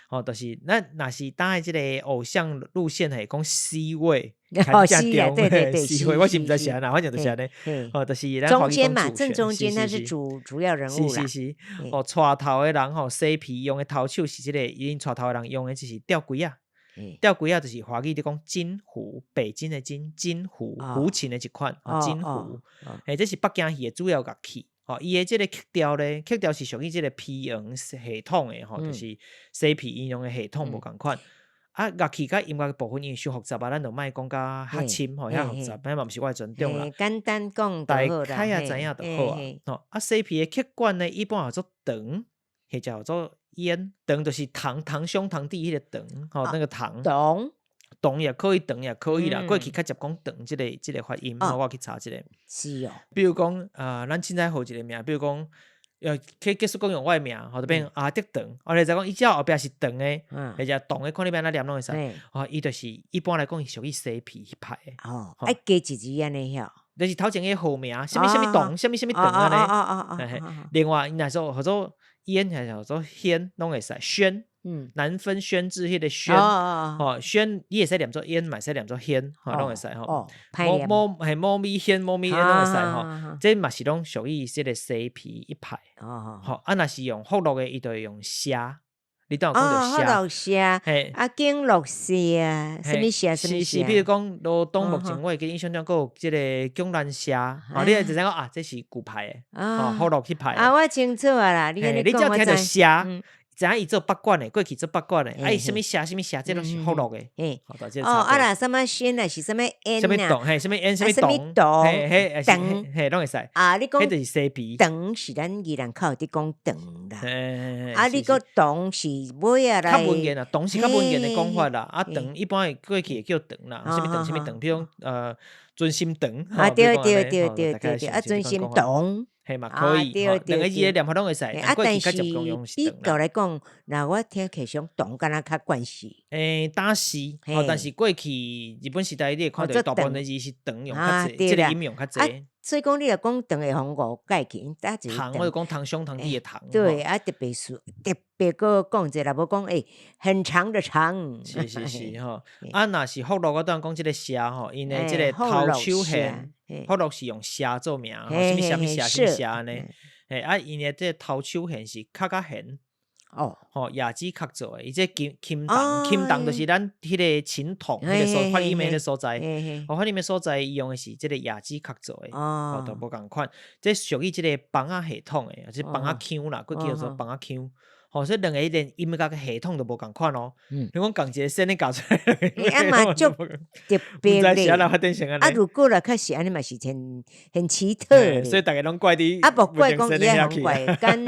吼，就是咱若是當的這个偶像路線係講 C 位。哦，是啊，對對對，C 位，我是毋知是按怎，反正就是按呢。哦，就是咱中間嘛，正中間，那是主要人物啦。是是是，哦，帶頭的人吼，西皮用的頭手是這个，𪜶帶頭的人用的就是吊櫃仔。吊櫃仔就是華語咧講京胡，北京的京，京胡，胡琴的一款，京胡。嘿，這是北京戲的主要樂器。吼，伊的這个曲調咧，曲調是屬於這个皮黃系統的，吼，就是西皮𪜶用的系統無仝款。啊，樂器佮音樂的部分因為傷複雜啊，咱就莫講甲較深吼，遐複雜，彼嘛毋是我的專長啦。簡單講大概也知影就好啊。吼，啊，西皮的曲管呢，一般叫做腸，或者叫做煙，腸就是堂堂兄堂弟彼个腸，吼，那个堂。腸。腸也可以，腸也可以啦。過去較捷講腸這个這个發音，我去查一下。是哦。比如講，啊，咱凊彩號一个名，比如講。去結束講用我的名，吼，就變阿德腸。哦，你就講伊只後壁是腸的，或者腸的，看你欲按怎念攏會使。哦，伊就是一般來講，伊屬於西皮彼派的。哦，愛加一字按呢曉。就是頭前彼個號名，啥物啥物腸，啥物啥物腸按呢。另外，伊若說號做煙，還是號做軒，攏會使軒。南分軒字彼个軒，吼軒，你會使念做煙，嘛會使念做軒，吼攏會使吼。某某係某咪軒，某咪煙攏會使吼。這嘛是攏屬於這个西皮一派。吼，啊，若是用福祿的，伊就會用社。你當有講著社。福祿社，嘿，啊，景樂社，啥物社，啥物社。是是，比如講，羅東目前我會記印象中閣有這个迥蘭社，吼，你會知影講啊，這是舊派的，吼，福祿彼派。啊，我清楚啊啦，你按呢講，你只要聽著社。知影伊做北管的，過去做北管的，啊伊啥物社啥物社，這攏是福祿的。哦，啊若啥物仙啊，是啥物煙啊？啥物洞？嘿，啥物煙？啥物洞？嘿嘿，腸，嘿，攏會使。啊，你講，彼就是西皮。腸是咱宜蘭較有佇講腸啦。啊，你講腸是尾仔來。較文言啊，腸是較文言的講法啦。啊，腸一般會過去會叫腸啦，啥物腸啥物腸，比如講尊心腸。啊，對對對對對對，啊，尊心腸。嘿嘛可以，兩个字的念法攏會使。啊，但是比較來講，若我聽起上腸敢若較慣勢。欸，當時，吼，但是過去日本時代，你會看著大部分的字是腸用較濟，這个音用較濟。所以講，你若講腸會予誤解去，因就是糖，我就講堂兄堂弟的堂。對，啊，特別是特別閣講一下，若無講欸，很長的長。是是是吼，啊，若是福祿，我拄仔講這个社吼，𪜶的這个頭手弦，福祿是用社做名，吼，啥物啥物社啥物社按呢？嘿，啊，𪜶的這个頭手弦是較較弦。哦，吼，椰子殼做的，伊這琴琴筒，琴筒就是咱彼个琴筒，彼个所發音的彼个所在。哦，發音的所在，伊用的是這个椰子殼做的，哦，都無仝款。這屬於這个枋仔系統的，就是枋仔腔啦，過去叫做枋仔腔。吼，所以兩个連音樂系統都無仝款哦。你講仝一个聲，你教出來，欸，啊嘛足特別咧。啊，如果若確實按呢嘛是很很奇特。所以逐家攏怪你。啊，無怪講伊愛予怪，敢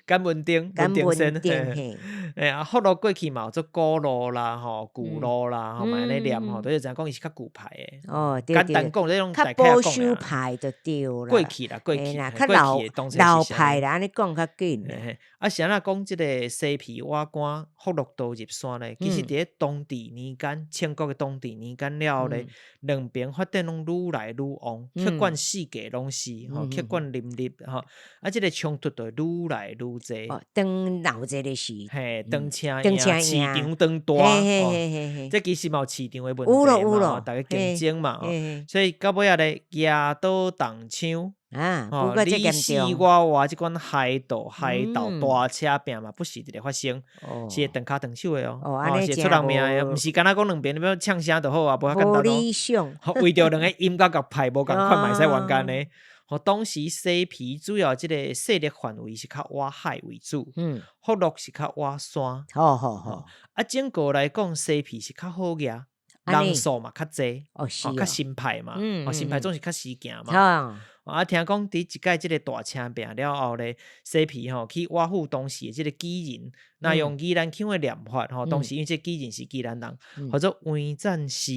敢文定，敢文定嘿。欸，啊，福祿過去嘛有做古路啦，吼，舊路啦，吼，嘛按呢念吼，都是知影講伊是較舊派的。哦，對對。簡單講，這種較保守派就對啦。過去啦，過去，較老老派啦，按呢講較緊。啊，是按怎講這个西皮瓦官福祿多入山咧？其實佇咧當治年間，清國的當治年間了後咧，兩邊發展攏愈來愈旺，客觀四界攏是吼，客觀林立吼，啊，這个衝突就愈來愈濟。哦，當鬧熱的時。嘿，當車贏，市場當大，哦，這其實嘛有市場的問題嘛，逐家競爭嘛，所以到尾仔咧，舉刀動槍。啊，吼，你死我活，這款海盜海盜大車拼嘛，不時佇咧發生，是會斷跤斷手的哦，哦，是會出人命的，毋是干焦講兩邊你欲嗆聲就好啊，無遐簡單哦。為著兩个音樂樂派無仝款，嘛會使冤家呢。吼，當時西埤主要這個勢力範圍是較倚海為主，福樂是較倚山。好好好。啊，整個來講，西埤是較好額，人數嘛較濟，哦是，較新派嘛，哦新派總是較時行嘛。啊，聽講佇一擺這個大車拼了後咧，西埤吼去挖府當時的這個舉人，若用宜蘭腔的念法吼，當時因為這個舉人是宜蘭人，號做黃贊士，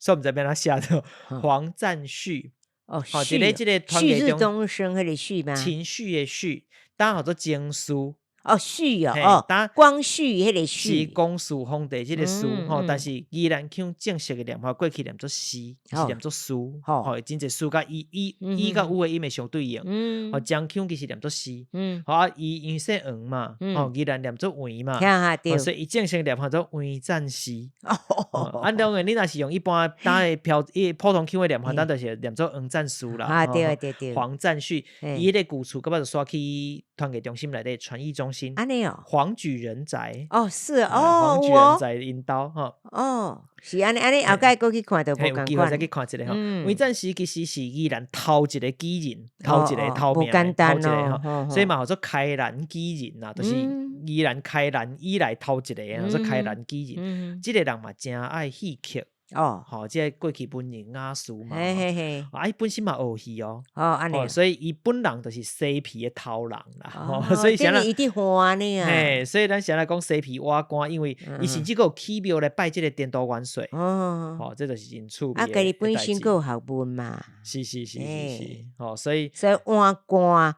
煞毋知欲按怎寫著，黃贊旭。哦，吼，佇咧這個團旭日東升彼個旭嗎？情緒的緒，當號做情緒。哦，旭哦，哦，光緒彼個緒是光緒皇帝這個緒吼，但是宜蘭腔正式的念法過去念做詩，是念做書，吼，真濟書佮伊伊伊佮有的音會相對應，吼，漳腔其實念做詩，吼啊，伊因為姓黃嘛，吼，宜蘭念做黃嘛，所以伊正式念法做黃贊士。啊，當然你若是用一般當的標伊普通腔的念法，咱就是念做黃贊士啦。啊，對對對。黃贊旭，伊彼個舊厝，到尾就徙去團結中心內底傳藝中心。按呢哦。黃舉人宅。哦，是哦，黃舉人宅𪜶兜吼。哦，是按呢按呢，後擺閣去看著無仝款。有機會再去看一下吼。黃贊士其實是宜蘭頭一個舉人，頭一個頭名，頭一個吼，所以嘛號做開蘭舉人啦，就是宜蘭開蘭以來頭一個，號做開蘭舉人。這個人嘛誠愛戲曲。哦，吼，這個過去文人雅士嘛，嘿嘿嘿，啊，伊本身嘛學戲哦，哦，按呢，所以伊本人就是西埤的頭人啦，吼，所以啥伊佇換呢啊，嘿，所以咱啥來講西埤倚官，因為伊甚至閣有起廟來拜這個顛都元帥，哦，吼，這就是真趣味。啊，家己本身閣有學問嘛，是是是是是，吼，所以所以倚官，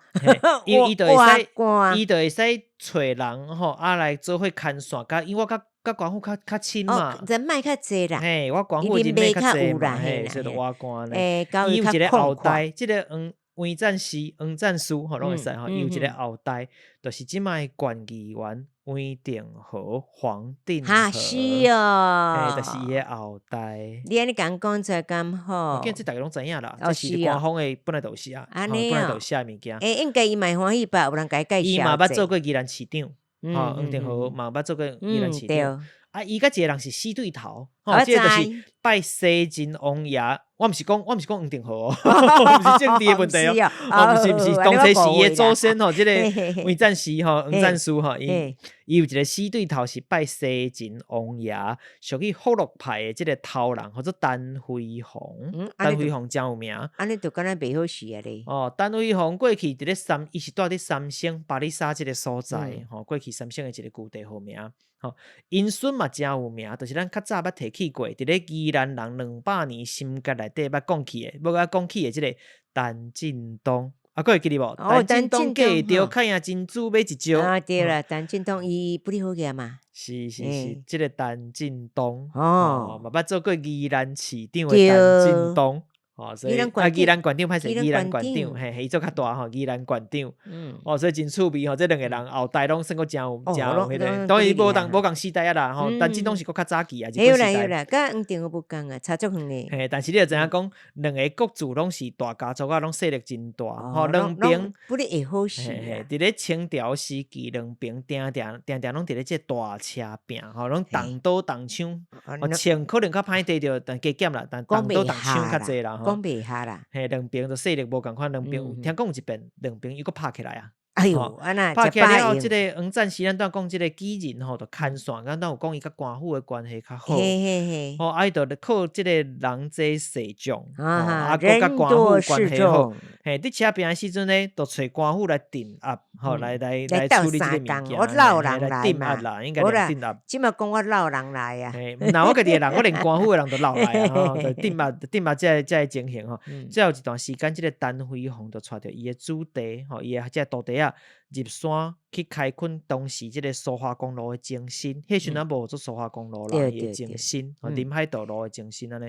因為伊就會使，伊就會使揣人吼，啊來做伙牽線，佮因為我較佮官府較較親嘛，人脈較濟啦。嘿，我官府人脈較濟嘛，嘿，所以就倚官咧。伊有一個後代，這個黃黃贊士、黃贊士吼，攏會使吼。伊有一個後代，就是這擺縣議員黃定和、黃定和。哈，是哦。嘿，就是伊的後代。你按呢共講出來敢好？我見這逐家攏知影啦，這是官方的本來就有寫，本來就有寫的物件。欸，應該伊嘛會歡喜吧？有人共伊介紹。伊嘛捌做過宜蘭市長。吼，黃定和嘛捌做過宜蘭市長。啊，伊佮一個人是死對頭，吼，這個就是拜西晉王爺。我毋是講，我毋是講黃定和哦，毋是政治的問題哦，哦，毋是毋是，當初是伊的祖先吼，這個黃贊士吼，黃贊士吼，伊伊有一個死對頭是拜西晉王爺，屬於福祿派的這個頭人，號做陳飛鴻。陳飛鴻誠有名。按呢就敢若袂好勢啊咧。哦，陳飛鴻過去佇咧三，伊是蹛佇三星巴里沙這個所在，吼，過去三星的一個舊地號名。吼，𪜶孫嘛誠有名，就是咱較早捌提起過，佇咧宜蘭人200年心結內底捌講起的，欲佮講起的這個陳進東，啊，閣會記得無？陳進東嫁著較贏珍珠買一石。啊，對啦，陳進東伊不哩好額嘛。是是是，這個陳進東哦，嘛捌做過宜蘭市長的陳進東。哦，所以啊，宜蘭縣長歹勢，宜蘭縣長，嘿，伊做較大吼，宜蘭縣長，哦，所以真趣味吼，這兩個人後代攏算閣誠有誠有彼個，當然無仝無仝時代啊啦，吼，陳進東是閣較早期啊，日本時代。有啦有啦，佮黃定和無仝啊，差足遠的。嘿，但是你著知影講，兩个各自攏是大家族啊，攏勢力真大，吼，兩邊不哩會好勢。嘿，佇咧清朝時期，兩邊定定定定攏佇咧這大車拚，吼，攏動刀動槍，哦，槍可能較歹綴著，但加減啦，但動刀動槍較濟啦。講袂下啦，嘿，兩邊就勢力無仝款，兩邊聽講有一遍，兩邊又閣拍起來啊。哎喲，按呢拍起來了後，這个黃贊士咱拄仔講這个舉人吼，就牽線，咱拄有講伊佮官府的關係較好。嘿嘿嘿。吼，啊伊就靠這个人濟勢眾，啊，閣佮官府關係好。嘿，佇車拚的時陣呢，就揣官府來鎮壓，吼，來來來處理這個物件，我老人來鎮壓啦，應該鎮壓。這馬講我老人來啊。嘿，毋若我家己的人，我連官府的人都老來啊，吼，就鎮壓鎮壓這个這个情形吼。最後一段時間，這个陳飛鴻就帶著伊的子弟，吼，伊的這个徒弟仔入山去開墾當時這个蘇花公路的前身，彼時陣無做蘇花公路啦，伊的前身，吼，臨海道路的前身按呢，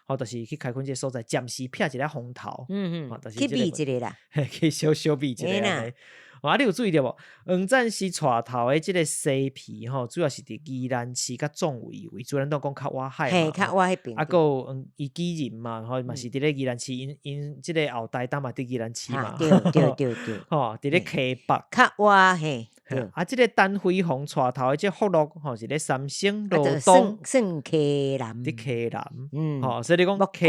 吼，就是去開墾這个所在，暫時避一下風頭，嗯嗯，去避一下啦，去小小避一下按呢。啊，你有注意著無？黃贊士帶頭的這个西埤吼，主要是佇宜蘭市佮壯圍為主，咱都講較倚海嘛，嘿，較倚彼邊。啊，閣有伊舉人嘛，吼，嘛是佇咧宜蘭市，𪜶𪜶這个後代當嘛佇宜蘭市嘛，對對對對，吼，佇咧溪北，較倚嘿。啊，這個陳飛鴻帶頭的這福祿吼，是咧三省羅東，算溪南，佇溪南，吼，所以你講溪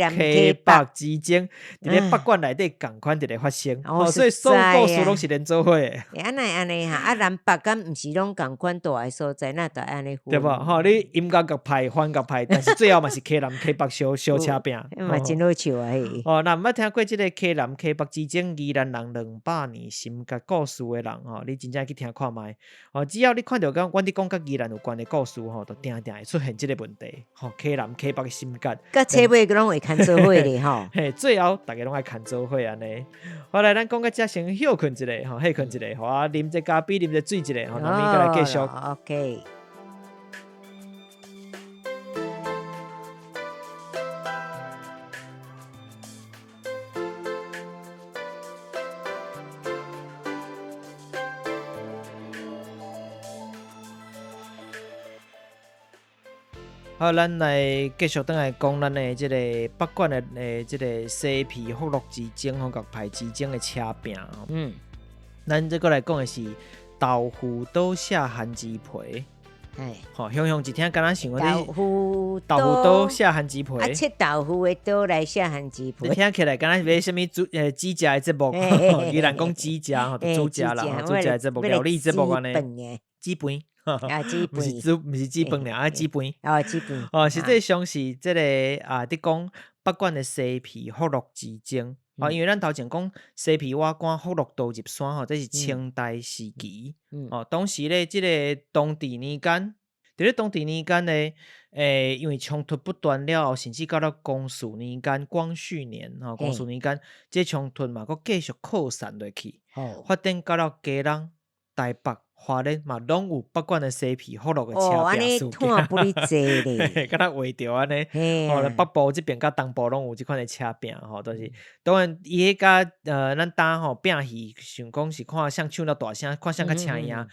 南溪北之爭，佇咧北管內底仝款佇咧發生，吼，所以所有故事攏是連做伙的。欸，按呢按呢哈，啊南北敢毋是攏仝款大的所在，哪會按呢分？對無？吼，你陰間各派，反各派，但是最後嘛是溪南溪北相相車拚，嘛真好笑啊！彼。哦，若毋捌聽過這个溪南溪北之爭，宜蘭人200年心結故事的人吼，你真正去聽看覓。哦，只要你看著講，阮佇講佮宜蘭有關的故事吼，就定定會出現這个問題。吼，溪南溪北的心結，到車尾攏會牽做伙咧吼。嘿，最後逐家攏愛牽做伙按呢。好來，咱講到遮先歇睏一下吼，歇睏一下，予我啉一咖啡，啉一水一下吼，咱們閣來繼續。 OK。好，咱來繼續轉來講咱的這个北管的這个西皮福祿之爭吼，各派之爭的車拚。咱這閣來講的是豆腐島寫番薯皮。吼，雄雄一聽敢若想講豆腐豆腐島寫番薯皮，啊，切豆腐的刀來寫番薯皮。你聽起來敢若是欲啥物煮煮食的節目？宜蘭講煮食吼，就煮食啦，煮食的節目，料理節目按呢。煮飯。啊，煮毋是煮，毋是煮飯爾，啊，煮飯。哦，煮飯。哦，實際上是這个啊，佇講北管的西皮福祿之爭。哦，因為咱頭前講西皮瓦官福祿刀入山吼，這是清代時期。哦，當時咧，這个同治年間，佇咧同治年間咧，因為衝突不斷了後，甚至到了光緒年間、光緒年吼，光緒年間，這衝突嘛，閣繼續擴散落去，發展到了基隆、台北、花蓮嘛，攏有北管的西皮福祿的車拚事件，敢若畫著按呢。吼，北部這邊佮東部攏有這款的車拚吼，就是當然伊彼佮咱呾吼拚戲，想講是看誰唱了大聲，看誰較請贏，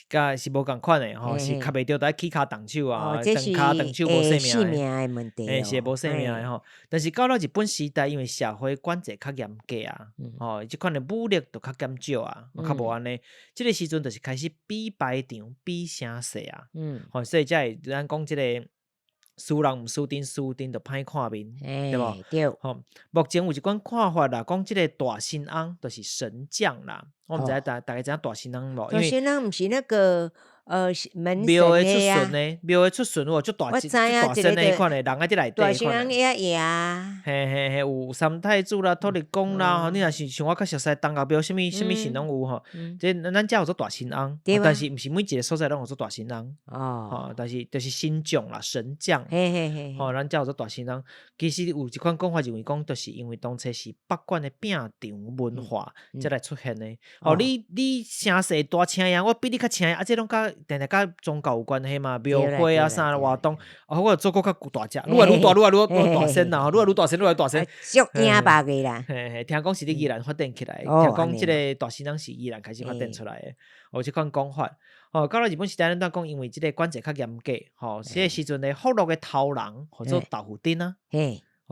佮是無仝款的吼，是較袂著，就愛起跤動手啊，斷跤斷手無性命的，嘿，是會無性命的吼。但是到了日本時代，因為社會管制較嚴格啊，吼，這款的武力就較減少啊，較無按呢。這个時陣就是開始比排場、比聲勢啊，吼，所以才會咱講這个輸人毋輸陣，輸陣就歹看面，對無？對。吼，目前有一款看法啦，講這个大神翁就是神將啦。我毋知影大大家知影大神翁無？大神翁毋是那个門神廟的出巡的，廟的出巡有足大隻、足大身的彼款的，人愛佇內底。大神翁爺爺。嘿嘿嘿，有三太子啦、土地公啦，吼，你若是像我較熟悉東岳廟，啥物啥物神攏有吼。這咱遮有做大神翁，但是毋是每一个所在攏有做大神翁。哦。但是就是神將啦，神將。嘿嘿嘿。吼，咱遮有做大神翁。其實有一款講法認為講，就是因為當初是北管的拚場文化才來出現的。哦，你聲勢大請贏，我比你較請贏，啊，這攏佮定定佮宗教有關係嘛，廟會啊啥活動，啊，我做閣較大隻，愈來愈大，愈來愈大聲啦，愈來愈大聲，愈來愈大聲，足贏百个啦。嘿嘿，聽講是佇宜蘭發展起來，聽講這个大神翁是宜蘭開始發展出來的，有這款講法。哦，到了日本時代，咱拄講因為這个管制較嚴格，吼，這个時陣咧，福祿的頭人號做豆腐丁啊，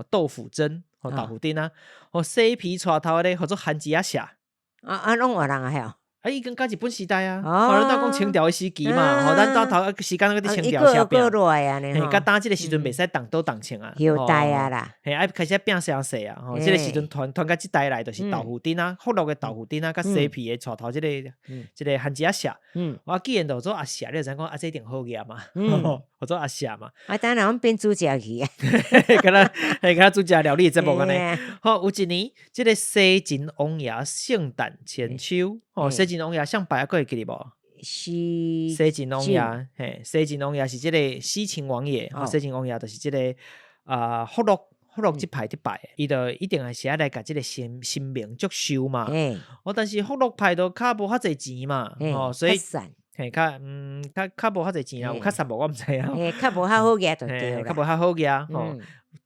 豆腐針，號豆腐丁啊，號西皮帶頭咧，號做番薯仔寫。啊啊，攏外人啊，遐。啊，已經佮日本時代啊，吼，咱拄講清朝的時期嘛，吼，咱拄頭時間攏佇清朝寫拚，嘿，佮當這个時陣袂使動刀動槍啊，後代啊啦，嘿，愛開始拚聲勢啊，吼，這个時陣傳傳到這代來，就是豆腐丁啊，福祿的豆腐丁啊，佮西皮的帶頭這个這个番薯仔寫，我既然就做阿寫，你就知影講啊，這一定好額嘛，號做阿寫嘛。啊，當然阮變煮食去啊，敢若嘿，敢若煮食料理的節目按呢。好，有一年，這个西秦王爺聖誕千秋，吼，西秦王爺誰拜啊，閣會記得無？是西秦王爺，嘿，西秦王爺是這个西秦王爺，吼，西秦王爺就是這个啊，福祿福祿這派佇拜，伊就一定是愛來共這个神神明祝壽嘛。哦，但是福祿派都較無遐濟錢嘛，吼，所以嘿，較較較無遐濟錢啊，有較捒無我毋知影。嘿，較無較好額就對啦。較無較好額吼，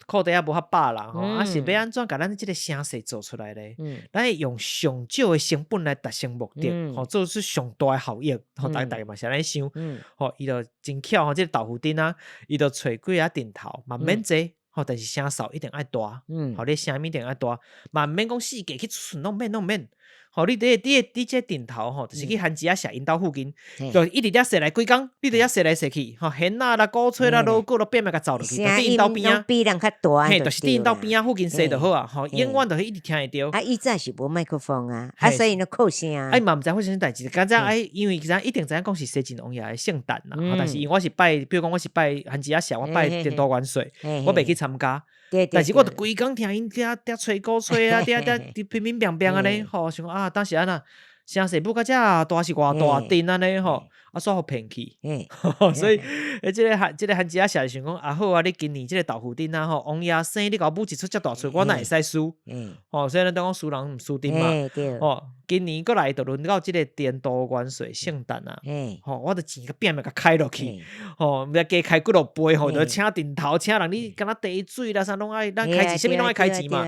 褲底也無較飽啦吼，啊是欲按怎共咱這个聲勢做出來咧？咱會用上少的成本來達成目的，吼，做出上大的效益，吼，逐家嘛是按呢想，吼，伊就真巧吼，這个豆腐丁啊，伊就揣幾仔陣頭，嘛毋免濟，吼，但是聲數一定愛大，吼，你聲音一定愛大，嘛毋免講四界去出巡，攏免攏免。吼，你佇佇佇這陣頭吼，就是去番薯仔社𪜶兜附近，就一直遐踅來規工，你佇遐踅來踅去，吼，弦仔啦、鼓吹啦、鑼鼓都變來共走落去，就佇𪜶兜邊仔，比人較大，嘿，就是佇𪜶兜邊仔附近踅就好啊，吼，永遠就是一直聽會著。啊，以前是無麥克風啊，啊，所以呢靠聲。啊，伊嘛毋知發生啥代誌，敢知影哎，因為其實一定知影講是西晉王爺的聖誕啦，但是因為我是拜，比如講我是拜番薯仔社，我拜顛倒元帥，我袂去參加。但是我就規工聽𪜶遐遐吹鼓吹啊，遐遐乒乒乓乓按呢，吼，想講啊，當時按怎聲勢舞甲遮大是偌大陣按呢吼，啊，煞予騙去，所以欸，這个這个番薯仔社就想講啊好啊，你今年這个豆腐陣仔吼，王爺生你共我舞一出遮大出，我哪會使輸？吼，所以咱講輸人毋輸陣嘛，吼，今年閣來就輪到這个顛倒元帥聖誕啊，吼，我就錢共拼命共開落去，吼，毋知加開幾落倍吼，就請陣頭請人，你敢若茶水啦啥攏愛，咱開錢，啥物攏愛開錢嘛，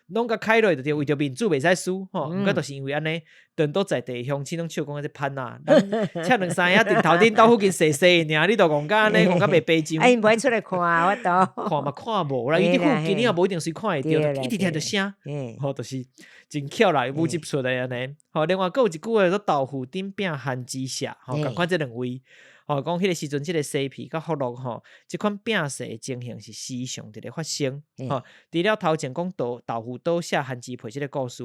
攏共開落去，就為著面子袂使輸，吼，毋過就是因為按呢，轉倒在地鄉親攏笑講這歹啊，咱請兩三个陣頭恁兜附近踅踅爾，你都戇甲按呢，戇甲袂白上。啊，𪜶無愛出來看，我都看嘛看無啦，伊佇附近你也無一定隨看會著，一直聽著聲，吼，就是真巧啦，舞一出來按呢。吼，另外閣有一句話說豆腐頂餅番薯社，吼，仝款這兩位，吼，講彼个時陣，這个西皮佮福祿吼，這款摒勢的情形是時常佇咧發生，吼，除了頭前講豆豆腐倒瀉番薯皮這个故事，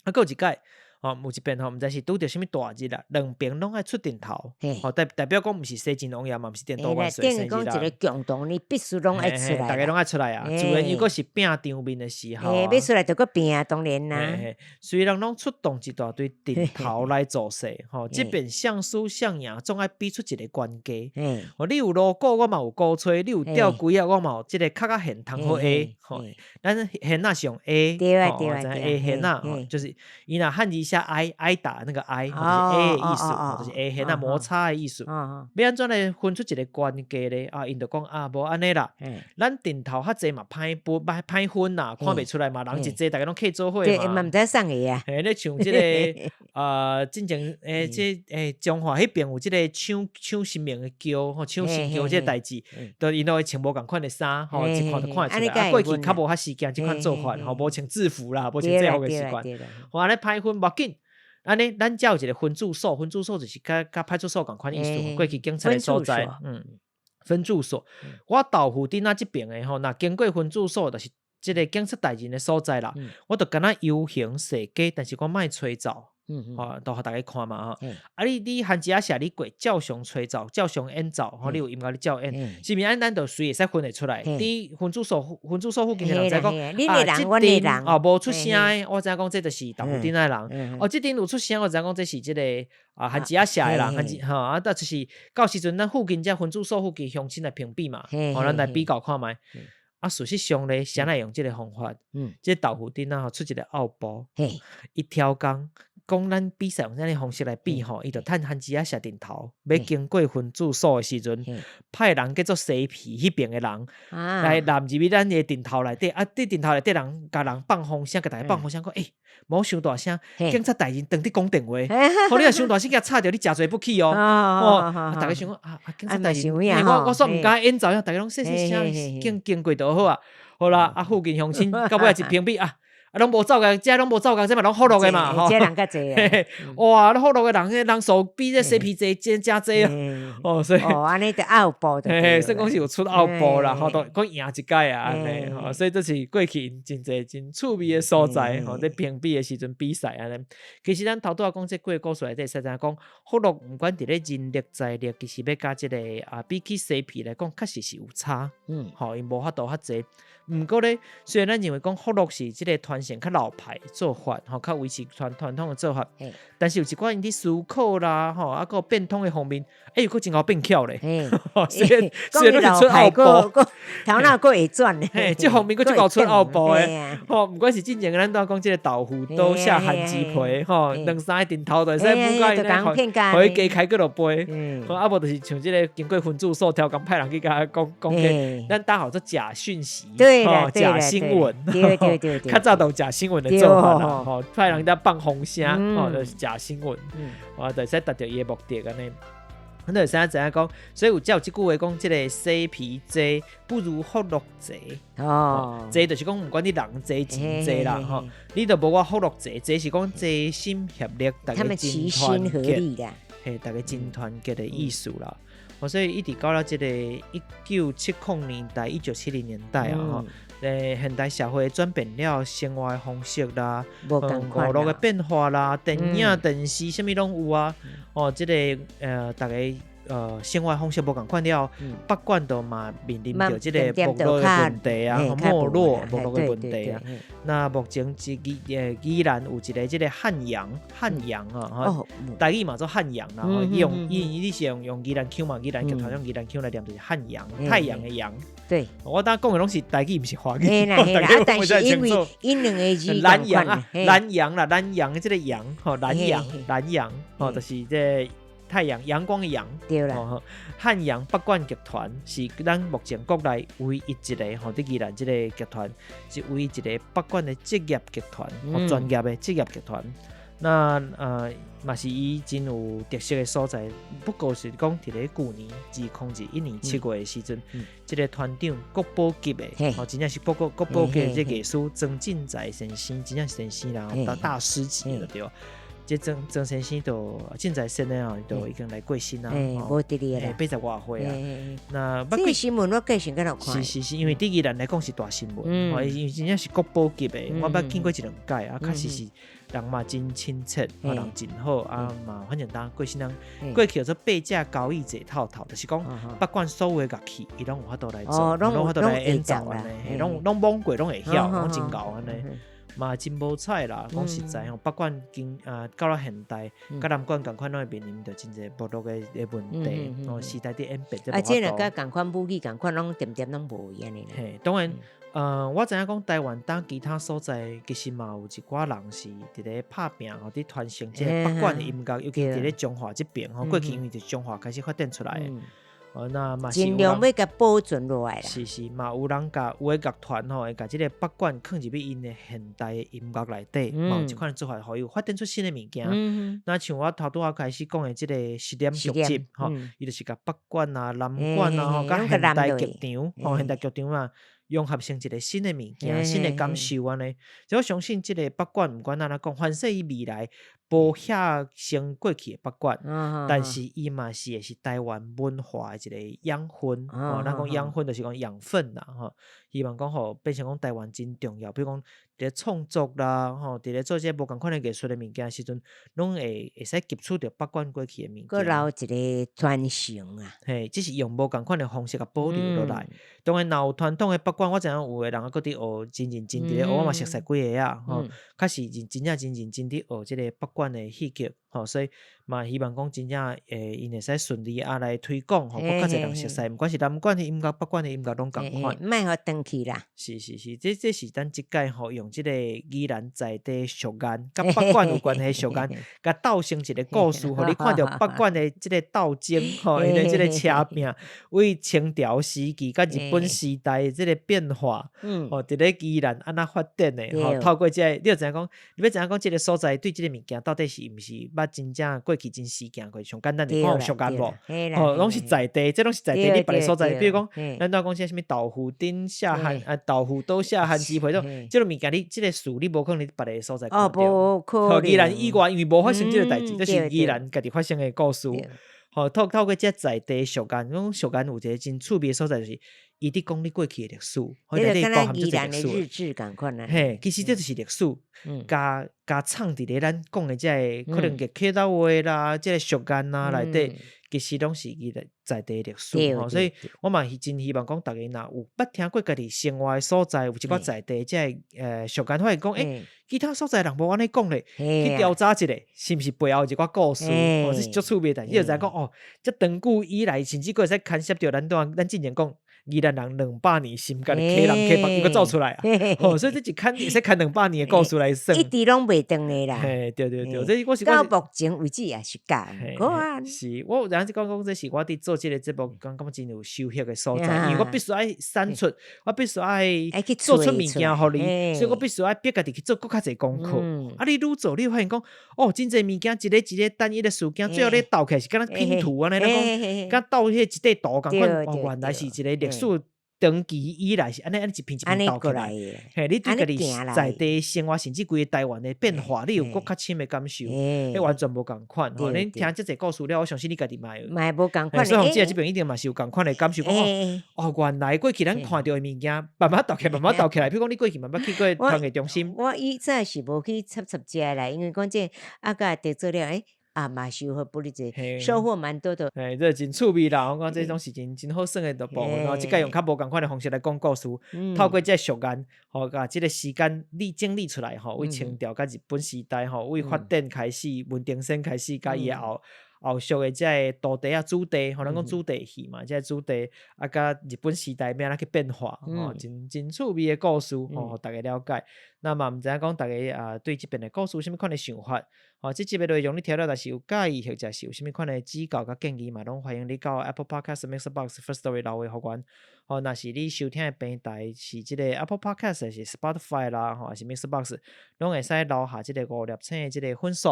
啊，閣有一擺。吼，有一遍吼，毋知是拄著啥物大日啦，兩邊攏愛出陣頭，吼代代表講毋是西晉王爺嘛，毋是顛倒元帥生日啦。等於講一个共同，你必須攏愛出來。逐个攏愛出來啊，自然又閣是拼場面的時候。欲出來就閣拼，當然啦。雖然攏出動一大堆陣頭來造勢，吼，這邊誰輸誰贏，總愛比出一个懸低。吼，你有鑼鼓，我嘛有鼓吹；你有吊櫃仔，我嘛有這个較較現通好下。吼，咱弦仔是用下，對啊，對啊，下弦仔，就是伊若漢字寫挨挨打那个挨，就是下的意思，就是下弦仔摩擦的意思。欲按怎來分出一个懸低咧？啊，𪜶就講啊，無按呢啦，咱陣頭較濟嘛，歹分歹歹分啦，看袂出來嘛，人一濟，逐个攏客做伙嘛。嘛毋知送個啊。嘿，你像這个啊，進前欸，這欸，彰化彼邊有這个搶搶神明的轎，吼，搶神轎這个代誌，都𪜶攏會穿無仝款的衫，吼，一看就看會出來。啊，過去較無遐時間這款做法，吼，無穿制服啦，無穿制服的習慣。吼，按呢歹分無要緊，按呢，咱遮有一个分駐所，分駐所就是佮佮派出所仝款意思，過去警察的所在，分駐所。我豆腐頂仔這爿的吼，若經過分駐所，就是這个警察大人的所在啦。我就敢若遊行踅街，但是我莫吹奏。吼，都予逐家看嘛吼。啊，你你番薯仔社你過照常吹奏，照常演奏，吼，你有音樂你照演，是毋是按咱就隨會使分會出來？佇分駐所分駐所附近的人知講，啊，這陣哦無出聲的，我知影講這就是豆腐頂仔的人。哦，這陣有出聲，我知影講這是這个啊番薯仔社的人，番薯吼啊，就是到時陣咱附近這分駐所附近鄉親來評比嘛，吼，咱來比較看覓。啊，事實上咧，誰來用這个方法？這豆腐頂仔吼出一个奧步，伊超工。講咱比賽用啥物方式來比吼，伊就趁番薯仔社陣頭，欲經過分駐所的時陣，派人叫做西埤彼爿的人來納入去咱的陣頭內底，啊，佇陣頭內底人共人放風聲，共逐家放風聲，講欸，莫傷大聲，警察大人當佇講電話，吼，你若傷大聲，共吵著你誠濟不起哦。哦，逐家想講啊啊，警察大人，我我煞毋敢演奏，逐家攏細細聲，經經過就好啊。好啦，啊，附近鄉親到尾仔一評比啊。啊，攏無走共，遮攏無走共，這嘛攏福祿的嘛，吼。這人較濟啊。哇，福祿的人，彼人數比這西埤濟，真誠濟啊。哦，所以。哦，按呢就拗步。嘿嘿，算講是有出拗步啦，吼，都閣贏一擺啊，按呢，吼，所以這是過去真濟真趣味的所在，吼，佇評比的時陣比賽按呢。其實咱頭拄仔講這幾个故事內底，實在講福祿毋管佇咧人力財力，其實欲佮這个啊，比起西埤來講，確實是有差。吼，𪜶無法度較濟。毋過咧，雖然咱認為講福祿是這个傳承較老派做法，吼，較維持傳傳統的做法，但是有一寡𪜶佇思考啦，吼，啊，閣有變通的方面，欸，又閣真𠢕變巧咧。雖然雖然攏是出奧步，頭腦閣會轉咧。嘿，這方面閣足𠢕出奧步的，吼，毋管是進前咱拄仔講這个豆腐倒瀉番薯皮，吼，兩三个陣頭就會使舞甲𪜶，予伊加開幾落倍，吼，啊無就是像這个經過分駐所超工派人去共講講，咱打號做假訊息。吼，假新聞，較早都有假新聞的做法啦，吼，派人佇遐放風聲，吼，就是假新聞，啊，就會使達著伊的目的按呢。咱就會使知影講，所以有才有這句話講，這个洗皮濟不如福祿濟。濟就是講，毋管你人濟錢濟啦，吼，你都無我福祿濟。濟是講齊心協力，大家真團結，嘿，大家真團結的意思啦。所以一直到了這个1970年代，1970年代啊，吼，現代社會轉變了，生活的方式啦，娛樂的變化啦，電影、電視，啥物攏有啊。哦，這个逐家生活方式無仝款了，北管都嘛面臨著這个沒落的問題啊，沒落沒落的問題啊。那目前這宜蘭有一个這个漢陽漢陽啊，吼，台語嘛做漢陽啦，用伊你是用宜蘭腔嘛，宜蘭劇團用宜蘭腔來念就是漢陽，太陽的陽。我當講的攏是台語，毋是華語。但是因為𪜶兩个字南陽啊，南陽啦，南陽這个陽吼，南陽南陽吼，就是這个太陽陽光的陽。對啦。漢陽北管劇團是咱目前國內唯一一个吼，佇宜蘭這个劇團是唯一一个北管的職業劇團，專業的職業劇團。那嘛是伊真有特色的所在，不過是講佇咧舊年2021年7月的時陣，這个團長國寶級的，吼，真正是國寶級的這個藝術曾進財先生，真正是先生啦，大師級的對。這曾先生就進財先生吼，就已經來過身啦，無佇咧啦， 80外歲啊。那這個新聞我計先敢有看。是是是，因為佇宜蘭來講是大新聞，因為真正是國寶級的，我捌見過一兩擺啊，確實是人嘛真親切，啊人真好，啊嘛反正當過身人過去叫做八隻交椅坐透透，就是講不管所有的樂器，伊攏有法度來做，攏有法度來演奏按呢，攏摸過攏會曉，攏真𠢕按呢。嘛真無彩啦，講實在吼，北管經啊到了現代，佮南管仝款，攏會面臨著真濟沒落的問題。哦，時代佇演變，啊，這若佮仝款武器仝款，攏恬恬攏無去按呢。嘿，當然，我知影講台灣當其他所在，其實嘛有一寡人是佇咧拍拚吼，佇傳承這個北管的音樂，尤其佇咧彰化這邊吼，過去因為佇彰化開始發展出來的。哦，那嘛是盡量欲共保存落來啦。是是，嘛有人共有的樂團吼，會共這个北管囥入去𪜶的現代的音樂內底，嘛有這款的做法，予伊有發展出新的物件。那像我頭拄仔開始講的這个實驗劇集，吼，伊就是共北管啊、南管啊，吼，佮現代劇場，吼，現代劇場啊，融合成一个新的物件、新的感受按呢。所以我相信這个北管，毋管按怎講，凡勢伊未來無遐像過去的北管，但是伊嘛是會是台灣文化的一个養分。吼，咱講養分就是講養分啦，吼。希望講吼變成講台灣真重要，比如講佇咧創作啦，吼，佇咧做這個無仝款的藝術的物件時陣，攏會使汲取著北管過去的物件。閣留一個傳承啊。嘿，只是用無仝款的方式共保留落來。當然，若有傳統的北管，我知影有的人猶閣佇學，真認真佇咧學，我嘛熟似幾个啊，吼，確實認真正真認真佇學這个北管的戲劇，吼，所以嘛希望講真正𪜶會使順利啊來推廣，予閣較濟人熟似，毋管是南管的音樂、北管的音樂攏仝款。莫予斷去啦。是是是，這是咱這擺吼用這个宜蘭在地俗諺，佮北管有關係俗諺，共鬥成一个故事，予你看著北管的這个鬥爭，吼，𪜶的這个車拚，為清朝時期佮日本時代的這个變化，吼，佇咧宜蘭按怎發展的，吼，透過這个，你就知影講，你欲知影講這个所在對這个物件到底是毋是捌真正過去真實行過，上簡單就看有俗諺無，吼，攏是在地，這攏是在地，你別个所在，比如講，咱拄仔講啥物豆腐頂下番啊，豆腐倒下番雞皮這種，這个物件你這个事你無可能佇別个所在看著。無可能。宜蘭以外，因為無發生這个代誌，這是宜蘭家己發生的故事。吼，透過這在地俗諺，講俗諺有一个真趣味的所在，就是伊佇講你過去的歷史，或者你包含這個歷史。日誌仝款啊。嘿，其實這就是歷史，共藏佇咧咱講的這个可能個客家話啦，這个俗諺啊內底，其實攏是伊在地的歷史。吼，所以我嘛是真希望講，逐家若有捌聽過家己生活的所在，有一寡在地這个俗諺，或者講其他所在人無按呢講咧，去調查一下，是毋是背後有一寡故事？哦，這是足趣味的代誌。你就知影講哦，這長久以來，甚至閣會使牽涉著咱拄仔咱之前講。宜蘭人200年心肝的溪南溪北，伊閣走出來啊！吼，所以這一牽會使牽200年的故事來算，一直攏袂斷的啦。嘿，對對對，這我是到目前為止也是仝款。是，我有陣時講講，這是我佇做這个節目，感覺真有收穫的所在，因為我必須愛產出，我必須愛做出物件予你，所以我必須愛逼家己去做閣較濟功課。啊，你愈做，你會發現講，哦，真濟物件，一个一个單一的事件，最後你鬥起來是敢若拼圖按呢，咱講敢鬥彼一塊圖仝款，哦，原來是一个歷史長期以來是按呢按呢一片一片鬥起來。嘿，你對家己在地生活，甚至規个台灣的變化，你有閣較深的感受，彼完全無仝款。吼，恁聽這濟故事了，我相信你家己嘛會。嘛會無仝款。所以這爿一定嘛是有仝款的感受，講哦，哦，原來過去咱看著的物件，慢慢鬥起來，慢慢鬥起來。比如講，你過去嘛捌去過團藝中心。我以前是無去插插遮啦，因為講這啊，佮得做了，欸。啊，嘛收穫不哩濟，收穫蠻多的。嘿，這真趣味啦！我講這種是真真好耍的部分吼，這擺用較無仝款的方式來講故事，透過這俗諺，吼，共這个時間你整理出來吼，為清朝佮日本時代吼，為發展開始，文登仙開始，佮伊的後後續的這个徒弟啊、子弟，吼，咱講子弟戲嘛，這个子弟啊，佮日本時代欲按怎去變化，吼，真真趣味的故事，吼，予大家了解。那嘛毋知影講大家啊，對這爿的故事有啥物款的想法？吼，這集的內容你聽了，若是有佮意，或者是有啥物款的指教佮建議嘛，攏歡迎你到 Apple Podcast、MixerBox、Firstory 留話予阮。吼，若是你收聽的平台是這个 Apple Podcast，還是 Spotify 啦，吼，還是 MixerBox，攏會使留下這个五粒星的這个分數，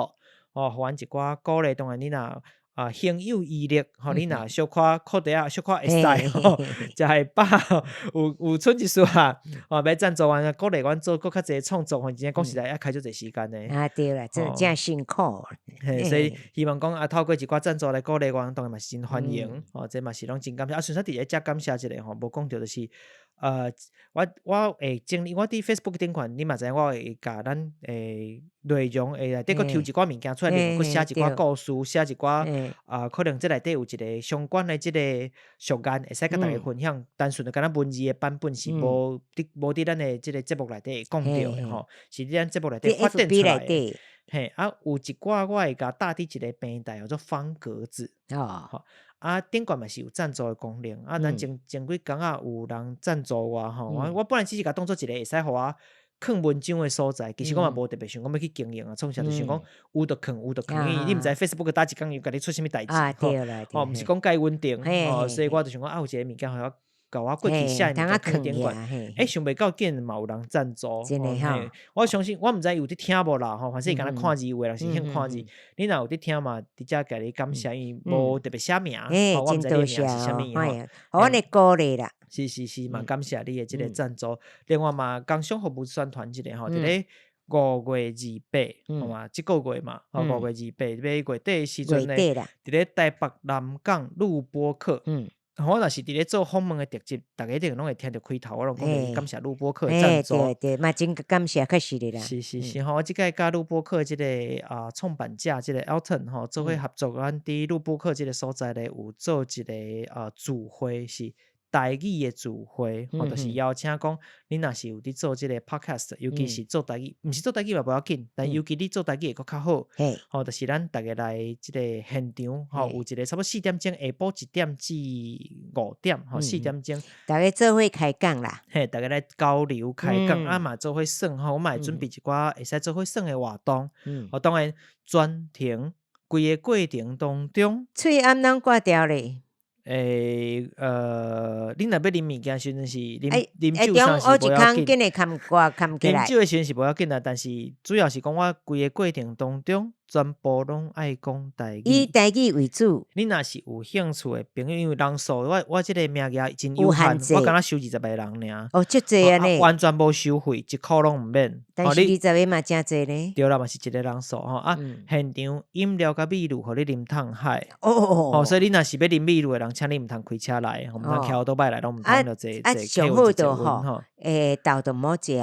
吼，予阮一寡鼓勵。當然，你若啊，行有餘力，吼，你若小可褲底仔小可會使吼，食會飽，有剩一絲啊，吼，欲贊助阮，鼓勵阮做閣較濟創作，吼，真正講實在，愛開足濟時間的。啊，對啦，真正辛苦。嘿，所以希望講啊，透過一寡贊助來鼓勵阮，當然嘛是真歡迎，吼，這嘛是攏真感謝。啊，順便佇咧遮感謝一下吼，無講著就是，我會整理，我佇 Facebook 頂懸，你嘛知影，我會共咱內容會內底閣抽一寡物件出來，另外閣寫一寡故事，寫一寡啊，可能這內底有一个相關的這个俗諺，會使佮大家分享。單純的敢若文字的版本是無佇無佇咱的這个節目內底會講著的吼，是佇咱節目內底發展出來的。嘿，啊，有一寡我會共搭佇一个平台叫做方格子。哦，啊，頂懸嘛是有贊助的功能。啊，咱前前幾工仔有人贊助我吼，我本來只是共當做一个會使予我囥文章的所在，其實我嘛無特別想講欲去經營啊，創啥，就想講有就囥，有就囥，因為你毋知 Facebook 佗一工又共你出啥物代誌吼，吼，毋是講蓋穩定，吼，所以我就想講啊，有一个物件予我。共我過去寫的物件囥頂懸，欸，想袂到竟然嘛有人贊助，嘿，我相信我毋知伊有佇聽無啦，吼，反正伊敢若看字，有的人是興看字，你若有佇聽嘛，佇遮共你感謝，因為無特別寫名，吼，我毋知你的名是啥物吼，予阮的鼓勵啦，是是是，嘛感謝你的這个贊助，另外嘛，工商服務宣傳一下吼，佇咧5月28，好嘛，這個月嘛，五月二八，欲月底的時陣呢，佇咧台北南港錄播客。我若是佇咧做訪問的特輯，逐家一定攏會聽著開頭，我攏講感謝錄播客的贊助。對對，嘛真感謝，確實的啦。是是是吼，我這擺佮錄播客這个啊創辦者這个 Elton 吼，做伙合作，咱佇錄播客這个所在咧，有做一个啊聚會是台語的聚會，吼，就是邀請講，你若是有佇做這个 podcast，尤其是做台語，毋是做台語嘛無要緊，但尤其你做台語會閣較好。吼，就是咱逐家來這个現場，吼，有一个差不多四點鐘，下晡一點至五點，吼，四點鐘，逐家做伙開講啦。嘿，逐家來交流開講，啊嘛做伙耍，吼，我嘛會準備一寡會使做伙耍的活動。吼，當然全程規个過程當中，喙罨攏掛掉咧。欸，你若欲啉物件時陣是啉啉酒啥是無要緊。啉酒的時陣是無要緊啦，但是主要是講我規个過程當中，全部攏愛講台語。以台語為主。你若是有興趣的朋友，因為人數，我這个名額真有限，我敢若收20個人爾。哦，遮濟按呢。完全無收費，一箍攏毋免。但是20個嘛誠濟呢。對啦，嘛是一个人數吼啊！現場飲料佮美祿，予你啉通海。哦。哦，所以你若是欲啉美祿的人，請你毋通開車來，毋通騎歐多拜來，攏毋通就坐坐客運坐吼。欸，豆都毋好食。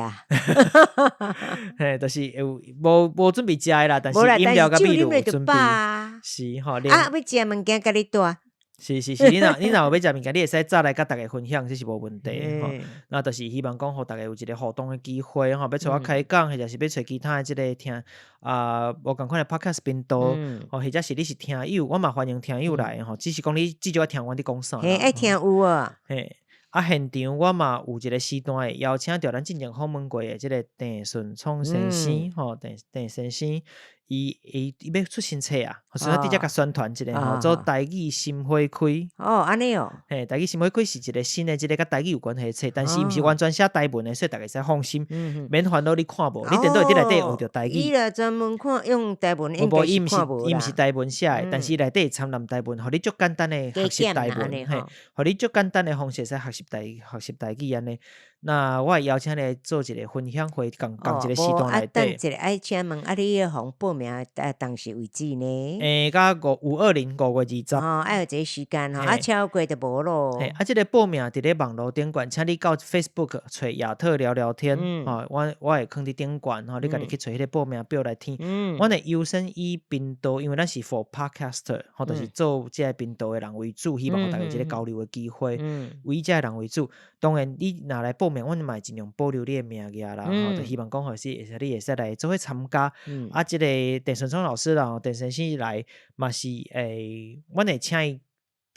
嘿，就是有無準備食的啦，但是飲料佮美祿有準備。是吼。啊，欲食物件共你帶。是是是，你若有欲食物件，你會使早來佮逐家分享，這是無問題吼。那就是希望講，予逐家有一个互動的機會吼，欲揣我開講，或者是欲揣其他的這个聽啊無仝款的 podcast 頻道，吼，或者是你是聽友，我嘛歡迎聽友來吼，只是講你至少愛聽阮佇講啥。嘿，愛聽有無？嘿。啊，現場我嘛有一個時段會邀請著咱之前訪問過的這個鄭順聰先生，吼，鄭鄭先生，伊伊伊欲出新冊啊，所以佇遮共宣傳一下吼，做台語心花開。哦，按呢哦。嘿，台語心花開是一個新的這個佮台語有關係的冊，但是毋是完全寫台文的，所以大家會使放心，免煩惱你看無，你顛倒會佇內底學著台語。伊若專門看用台文，應該伊毋是伊毋是台文寫的，但是內底會摻摾台文，予你足簡單的學習台文，嘿，予你足簡單的方式會使學習台學習台語按呢。那我會邀請你來做一個分享會，仝仝一個時段內底。等一下，愛請問啊，你予報名啊，當時為止呢？欸，到520，5月20。哦，愛有一個時間吼，啊，超過就無咯。嘿，啊，這個報名佇咧網路頂懸，請你到 Facebook 揣亞特聊聊天，吼，我我會囥佇頂懸，吼，你家己去揣彼個報名表來填。阮會優先以頻道，因為咱是 for podcaster，吼，就是做這個頻道的人為主，希望予大家一個交流的機會，以這個人為主。當然，你若來報名，阮嘛會盡量保留你的名額啦，吼，就希望講予是會使你會使來做伙參加。啊，這個鄭順聰老師啦，鄭先生來嘛是會，阮會請伊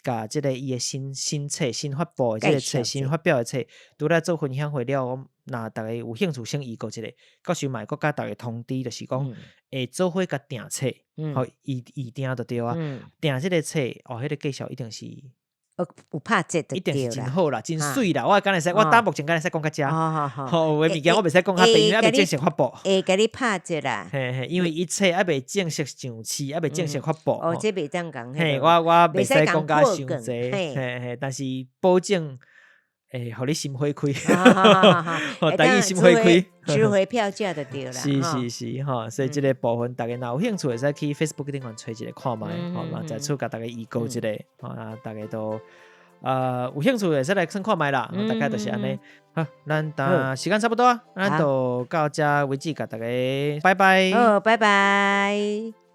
共這個伊的新新冊、新發布的這個冊、新發表的冊，拄來做分享會了，若逐家有興趣，先預告一下，到時嘛會閣共逐家通知，就是講會做伙共訂冊，吼，預預訂就對啊，訂這個冊，哦，彼個價數一定是。有拍折一定是真好啦，真媠啦！我敢會使，我到目前敢會使講到遮。吼，有的物件我袂使講較濟，因為猶未正式發布。會共你拍折啦。嘿嘿，因為伊冊猶未正式上市，猶未正式發布。哦，這袂當講。嘿，我我袂使講甲傷濟，嘿嘿，但是保證會予你心花開，台語心花開，值回票價就對啦。是是是，吼，所以這個部分，大家若有興趣，會使去 Facebook 頂懸揣一下看覓，吼，嘛在此共大家預告一下，吼，啊，大家都有興趣會使來算看覓啦，大概就是按呢。好，咱當時間差不多，咱就到這為止，共大家拜拜。好，拜拜。